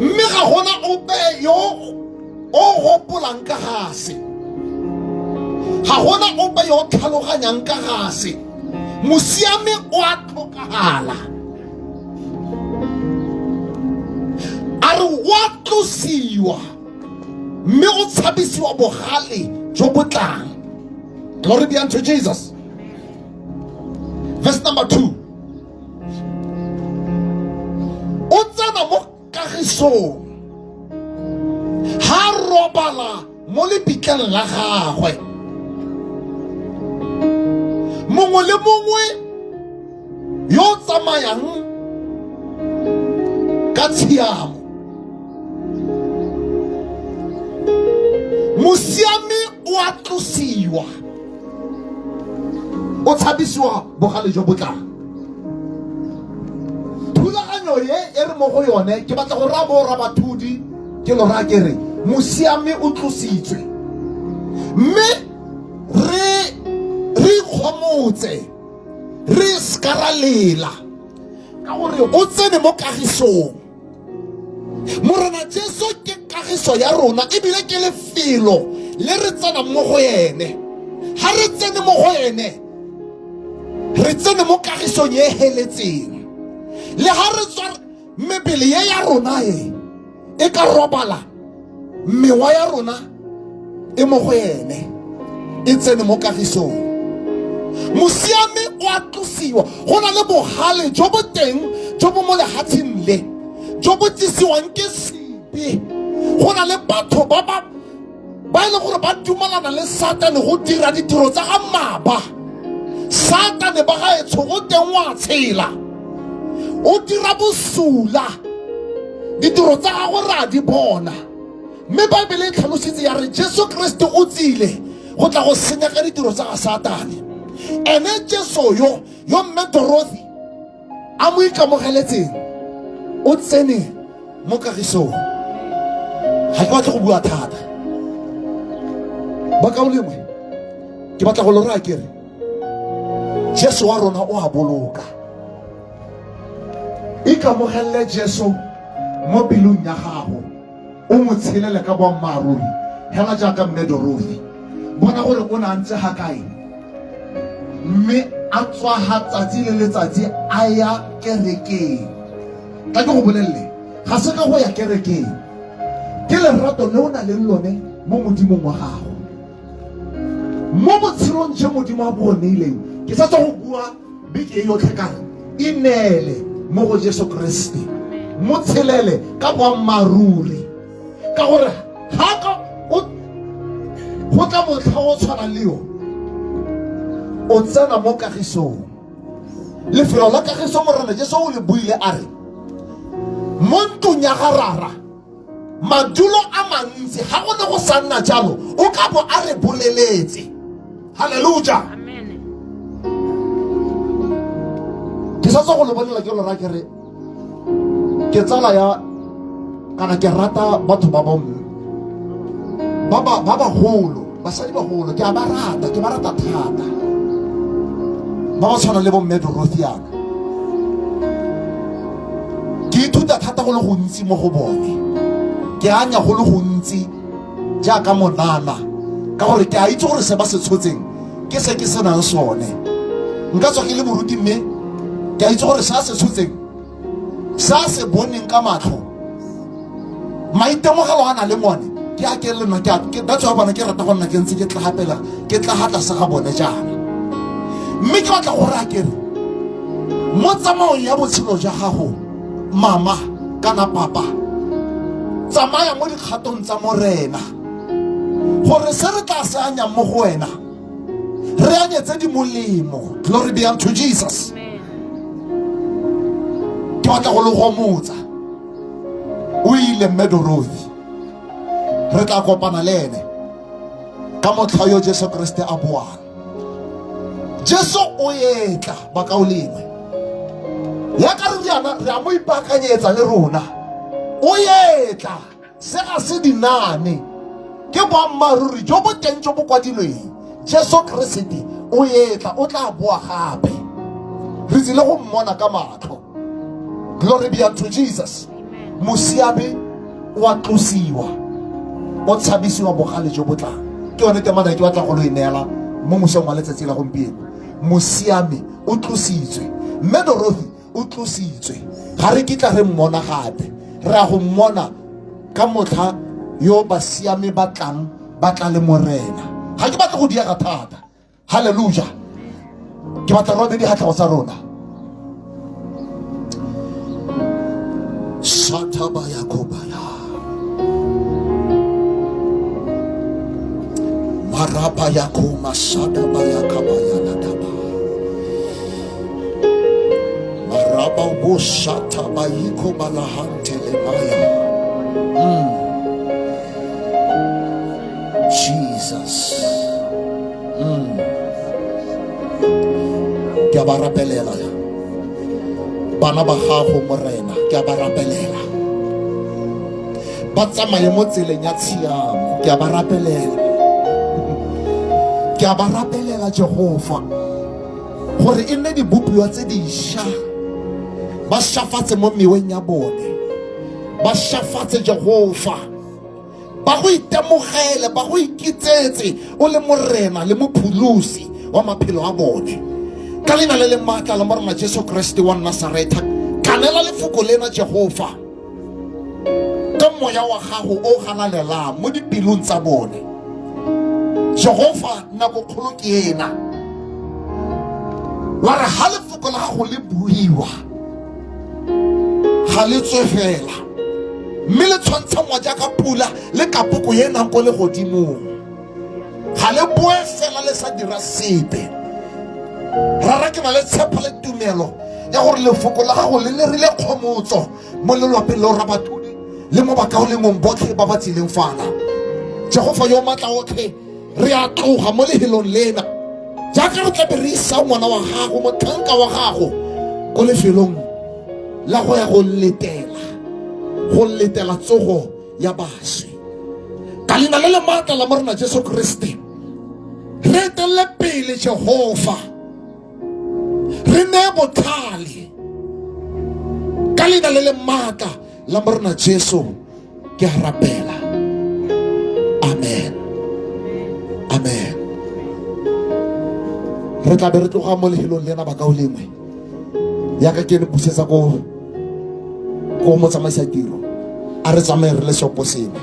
mme ga gona ope yo o gopolang ka gase, ga gona ope yo o tlhaloganyang ka gase. Mosiami o a tlhokagala, a re wa tlosiwa mme o tshabisiwa bogale jo bo tlang. Glory be unto Jesus. Verse number 2, o tsena mo kagisong ha robala mo lebitleng la gagwe. Mongwe le mongwe yo o tsamayang ka tshiamo, mosiami o a tlosiwa, o tshabisiwa bogale jo bo tlang. Thulaganyo ye e re mo go yone, ke batla go raya bo rabathudi, ke lo raya ke re mosiami o tlositswe, mme re gomotse re se ka ra lela ka gore o tsene mo kagisong morena jesu ke kagiso ya rona ebile ke lefelo le re tsenang mo go ene ga re tsene mo go ene re tsene mo kagisong e heletseng le ga re tswa mebele ye ya rona e e ka robala mewa ya rona e mo go ene e tsene mo kagisong mosiame o a tlosiwa go na le bogale jo bo teng jo bo mo lehatsheng le jo bo tsisiwang ke sebe go na le batho ba ba ba e leng gore ba dumalana le satane go dira ditiro tsa ga maba satane ba gaetsho go teng wa tshela o dira bosula ditiro tsa gagwe re a di bona mme baebele e tlhalositse ya re jesu kriste o tsile go tla go senya ka ditiro tsa ga satane ene jesu yo yo mme dorothy a mo ikamogeletseng o tsene mo kagisong ga ke batle go bua thata bakaulengwe ke batla go lo raya kere jesu wa rona o a boloka ikamogelele jesu mo pelong ya gago o mo tshelele ka boammaaruri hela jaaka mme dorothy bona gore o ne a ntse ga kae mme a tswa ga tsatsi le letsatsi a ya kerekeng tla ke go bolelele ga se ka go ya kerekeng ke lerato le o na leng lone mo modimong wa gago mo botshelong je modimo a bo neileng ke sa tswa go bua beke e yotlhe kare ineele mo go jesu kriste mo tshelele ka boammaaruri ka gore ga ka go tla motlha o tshwana le yo o tsena mo kagisong lefelo la kagiso morena jesu o le buile a re mo ntlong ya ga rara madulo a mantsi ga go ne go sa nna jalo o ka bo a re boleletse halleluja ke sa tswa go le bolela ke lora ke re ke tsala ya kana ke rata batho ba bomme ba ba ba bagolo basadi bagolo ke a ba rata ke ba rata thata ba ba tshwana le bomme dorothiana ke ithuta thata go le gontsi mo go bone ke anya go le gontsi jaaka monana ka gore ke a itse gore se ba se tshotseng ke se ke senang sone nka tswa ke le moruti mme ke a itse gore se a se tshotseng se a se boneng ka matlho maitemogelo a na le mone ke a ke le nna ke that's why bona ke rata go nna ke ntse ke tlagapela ke tlaga tlase ga bone jaana mme ke batla go raya kere mo tsamaong ya botshelo jwa gago mama kana papa tsamaya mo dikgatong tsa morena gore se re tla se anyang mo go wena re anye tse di molemo glory be unto jesus ke batla go le gomotsa o ile mme dorothy re tla kopana le ene ka motlha yo jesu kriste a boang jesu o etla bakaolengwe ya ka re jaana re a mo ipaakanyetsa le rona o etla se ga se dinane ke boammaaruri jo bo teng jo bo kwadilweng jesu keresete o etla o tla boa gape re tsile go mmona ka matlho glory be unto jesus mosiame o a tlosiwa o tshabisiwa bogale jo bo tlang ke yone temana ke batla go lo e neela mo mosong wa letsatsi la gompieno mosiame o tlositswe mme dorothy o tlositswe ga re kitla re mmona gape re a go mmona ka motlha yo basiame ba tlang ba tla le morena ga ke batle go diega thata halleluja ke batla robe digatlhego tsa rona shatabayakobaya marabayakoma shadabayakabayaladaba maraba boshatabayiko balahantelemaya mm. Jesus. Mm. Ke a ba rapelela. Bana ba gago Morena, ke a ba rapelela. Ba tsamaye mo tseleng ya tshiamo, ke a ba rapelela. Ke a ba rapelela Jehova. Gore e nne dibopiwa tse dišwa, ba šafatse mo meweng ya bone, ba šafatse Jehofa, ba go itemogele, ba go ikitsetse o le Morena le Mopholosi wa maphelo a bone. Ka leina le le maatla la Morena Jesu Kriste wa Nasaretha, kanela lefoko lena Jehofa ka moya wa gago o galalelang mo dipelong tsa bone. Jehofa, nako kgolo ke ena. Wa re ha lefoko la gago le buiwa, ga le tswe fela, mme le tshwantshangwa jaaka pula le kapoko e nang ko legodimong. Ga le boe fela le sa dira sepe. Rara, ke na le tshepo le tumelo ya gore lefoko la gago le lerile kgomotso mo lelwapeng le rabathudi le mo bakaolengong botlhe ba ba tsileng fana. Jehofa yo maatla otlhe, re a tloga mo lehelong lena jaaka re tlabe re isa ngwana wa gago, motlhanka wa gago, ko lefelong la go ya go letela, go letela tsogo ya baswi. Ka leina le le maatla la Morena Jesu Kriste, re etelele pele Jehofa, re nee botlhale ka leina le le maatla la Morena Jesu, ke a rapela. Amen. Amen. Re tla be re tloga mo lehelong lena bakaulengwe, yaka ke le busetsa ko ko motsamaisa tiro, a re tsamaye re le seopo sengwe.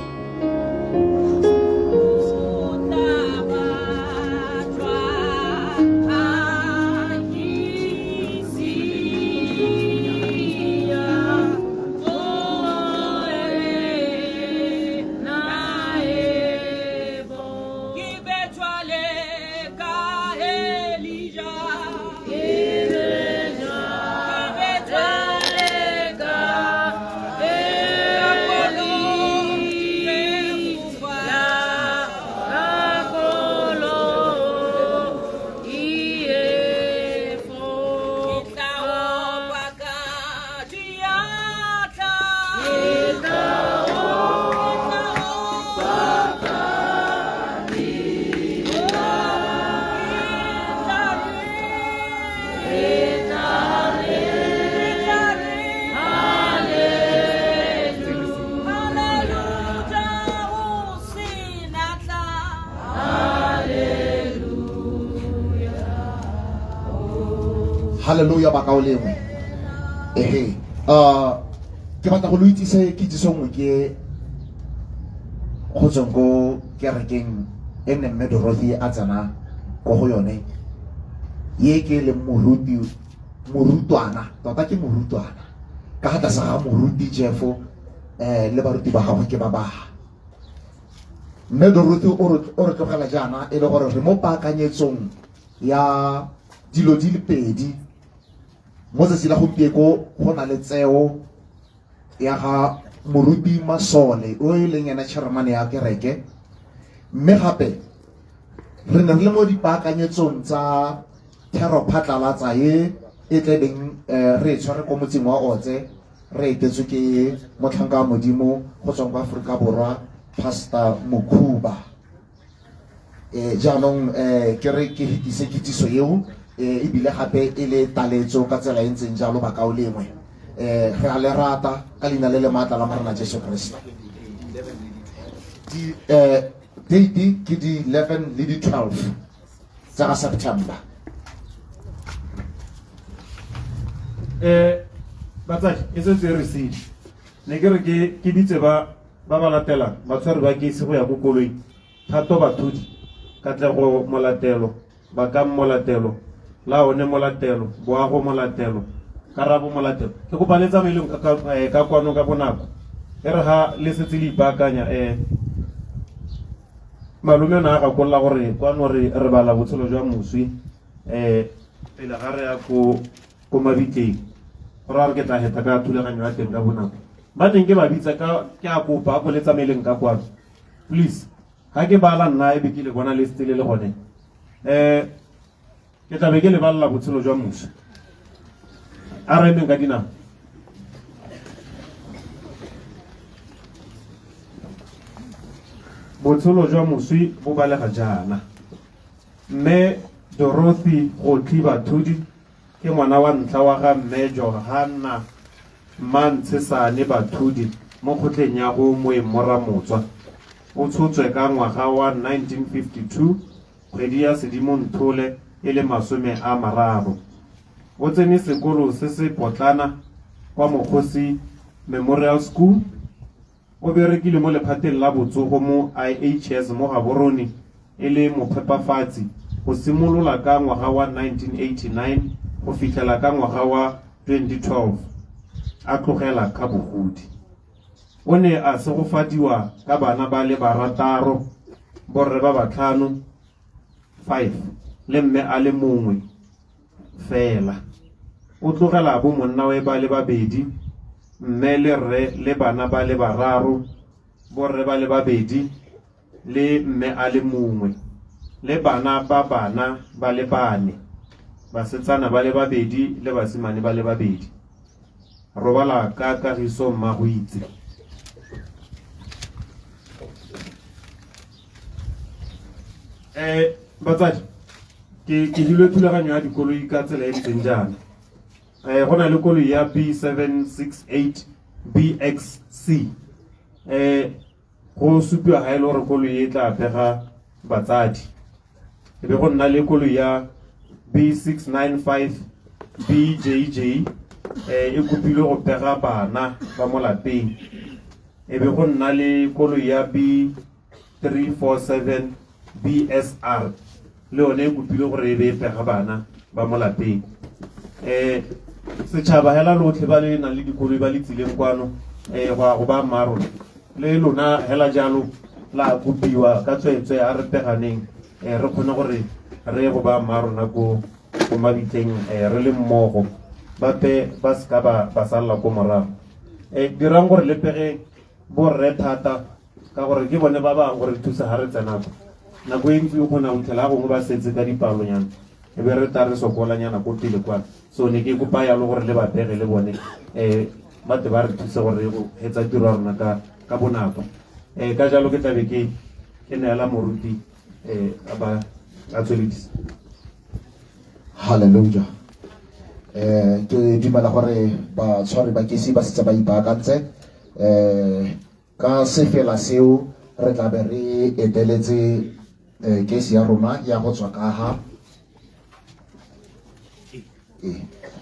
Hallelujah, bakaulengwe. Ehe. Ke batla go lo itsise kitsiso nngwe ke go tsweng ko kerekeng e nne mme Dorothy a tsena ko go yone, ye ke leng moruti, morutwana, tota ke morutwana ka ga tlase ga moruti Jeffo le baruti ba gagwe ke ba ba. Mme Dorothy o re tlogela jaana e le gore re mo paakanyetsong ya dilo di le pedi mo tsatsi la gompieko. Go na le tseo ya ga moruti Masole o e leng ena chairman ya kereke, mme gape re ne re le mo dipaakanyetsong tsa thero phatlalatsa e e tlebeng re e tshware ko motseng wa Otse, re etetswe ke motlhanka wa Modimo go tswang kwa Aforika Borwa, Pastor Mokhuba. Jaanong ke re ke hetise kitsiso eo, ebile gape e le taletso ka tsela e ntseng jalo bakaulengwe. Re a le rata ka leina le le maatla la Morena Jesu Kriste. Di date ke di 11 le di 12 tsa ga September. Batsadi, e setse e re sile. Ne ke re ke bitse ba ba ba latelang batshwari ba kese go ya ko koloing. Thato Bathudi, Katlego Molatelo, Bakang Molatelo, Laone Molatelo, Boago Molatelo, Karabo Molatelo. Ke kopa le tsamaeleng ka kwano ka bonako. E re ga le setse le ipaakanya, malome o ne a gakolola gore kwano re bala botshelo jwa moswi pele ga re ya ko mabitleng. Go raya gore ke tla heta ka thulaganyo ya teng ka bonako. Ba neng ke ba bitsa ka, ke a kopa, a ko le tsamaeleng ka kwano. Please, ga ke bala nna e be ke le bona le setse le le gone. Ke tla be ke lebalela botshelo jwa moswi. A re emeng ka dinao. Botshelo jwa moswi bo balega jaana. Mme Dorothy Gotli Bathudi ke ngwana wa ntlha wa ga mme Johanna Mmantshesane Bathudi mo kgotleng ya go Moeng Moramotswa. O tshotswe ka ngwaga wa 1952 kgwedi ya Sedimonthole e le 30. O tsene sekolo se se potlana kwa Mokgosi Memorial School. O berekile mo lephateng la botsogo mo IHS mo Gaborone e le mophepafatsi go simolola ka ngwaga wa 1989 go fitlhela ka ngwaga wa 2012 a tlogela ka bogodi. O ne a segofadiwa ka bana ba le barataro, borre ba batlhano, 5, le mme a le mongwe fela. O tlogela bo monnawe ba le babedi, mme le rre le bana ba le bararo, borre ba le babedi le mme a le mongwe, le bana ba bana ba le bane, basetsana ba le babedi le basimane ba le babedi. Robala ka kagiso mmagoitse. Batsadi, ke ke dilwe thulaganyo ya dikoloi ka tsela e ntseng jaana. Go na le koloi ya B768 BXC. Go supiwa ga e le gore koloi e tla pega batsadi. E be go nna le koloi ya B695 BJJ e kopilwe go pega bana ba mo lapeng. E be go nna le koloi ya B347 BSR le yone e kopilwe gore e be e pega bana ba mo lapeng. Setšhaba hela lotlhe ba le nang le dikoloi ba le tsileng kwano go ya go ba mmarona le lona hela jalo la kopiwa ka tsweetswe a re peganeng re kgone gore re go ba mmarona ko ko mabitleng re le mmogo bape ba seka ba salla ko morago. Dirang gore le pege borre thata ka gore ke bone ba bang gore thusa ga re tsena ko nako e ntsi o kgona go fitlhela gongwe ba setse ka dipalonyana e be re ta re sokolanyana ko pele kwa. So ne ke kopa yalo gore le ba pege le bone ba tle ba re thuse gore re go hetsa tiro ya rona ka bonako. Ka jalo ke tlabe ke neela moruti a ba a tsweledisa. Hallelujah. Ke dumela gore batshwari ba kesi ba setse ba ipaakantse. Ka sefela seo re tla be re eteletse kesi ya rona ya go tswa ka ha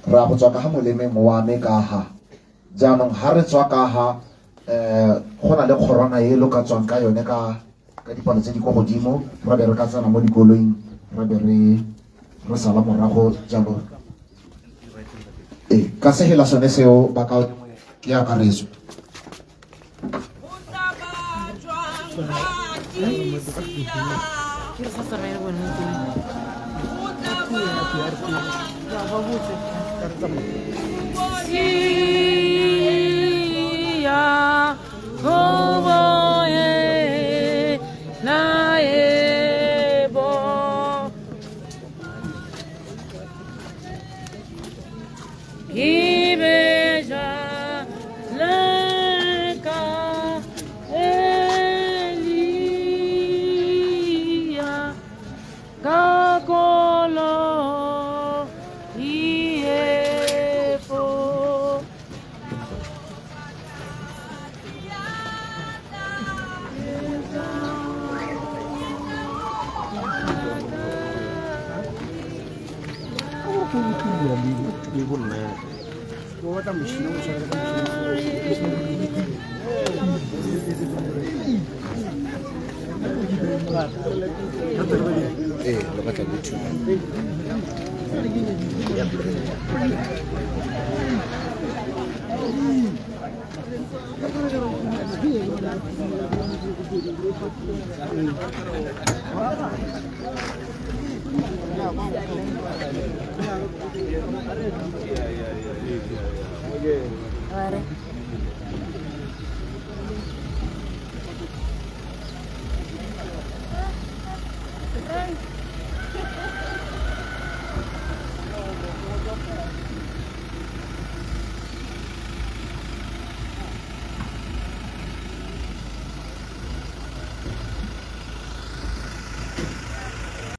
ra go tswa ka ha molemeng wa me ka ha. Jaanong ha re tswa ka ha go na le kgorwana e lo ka tswang ka yone ka dipalo tse di kwa godimo, ra be re ka tsena mo dikoloing ra be re sala morago jalo. Ka sehela sone seo ba ka ke akaretso.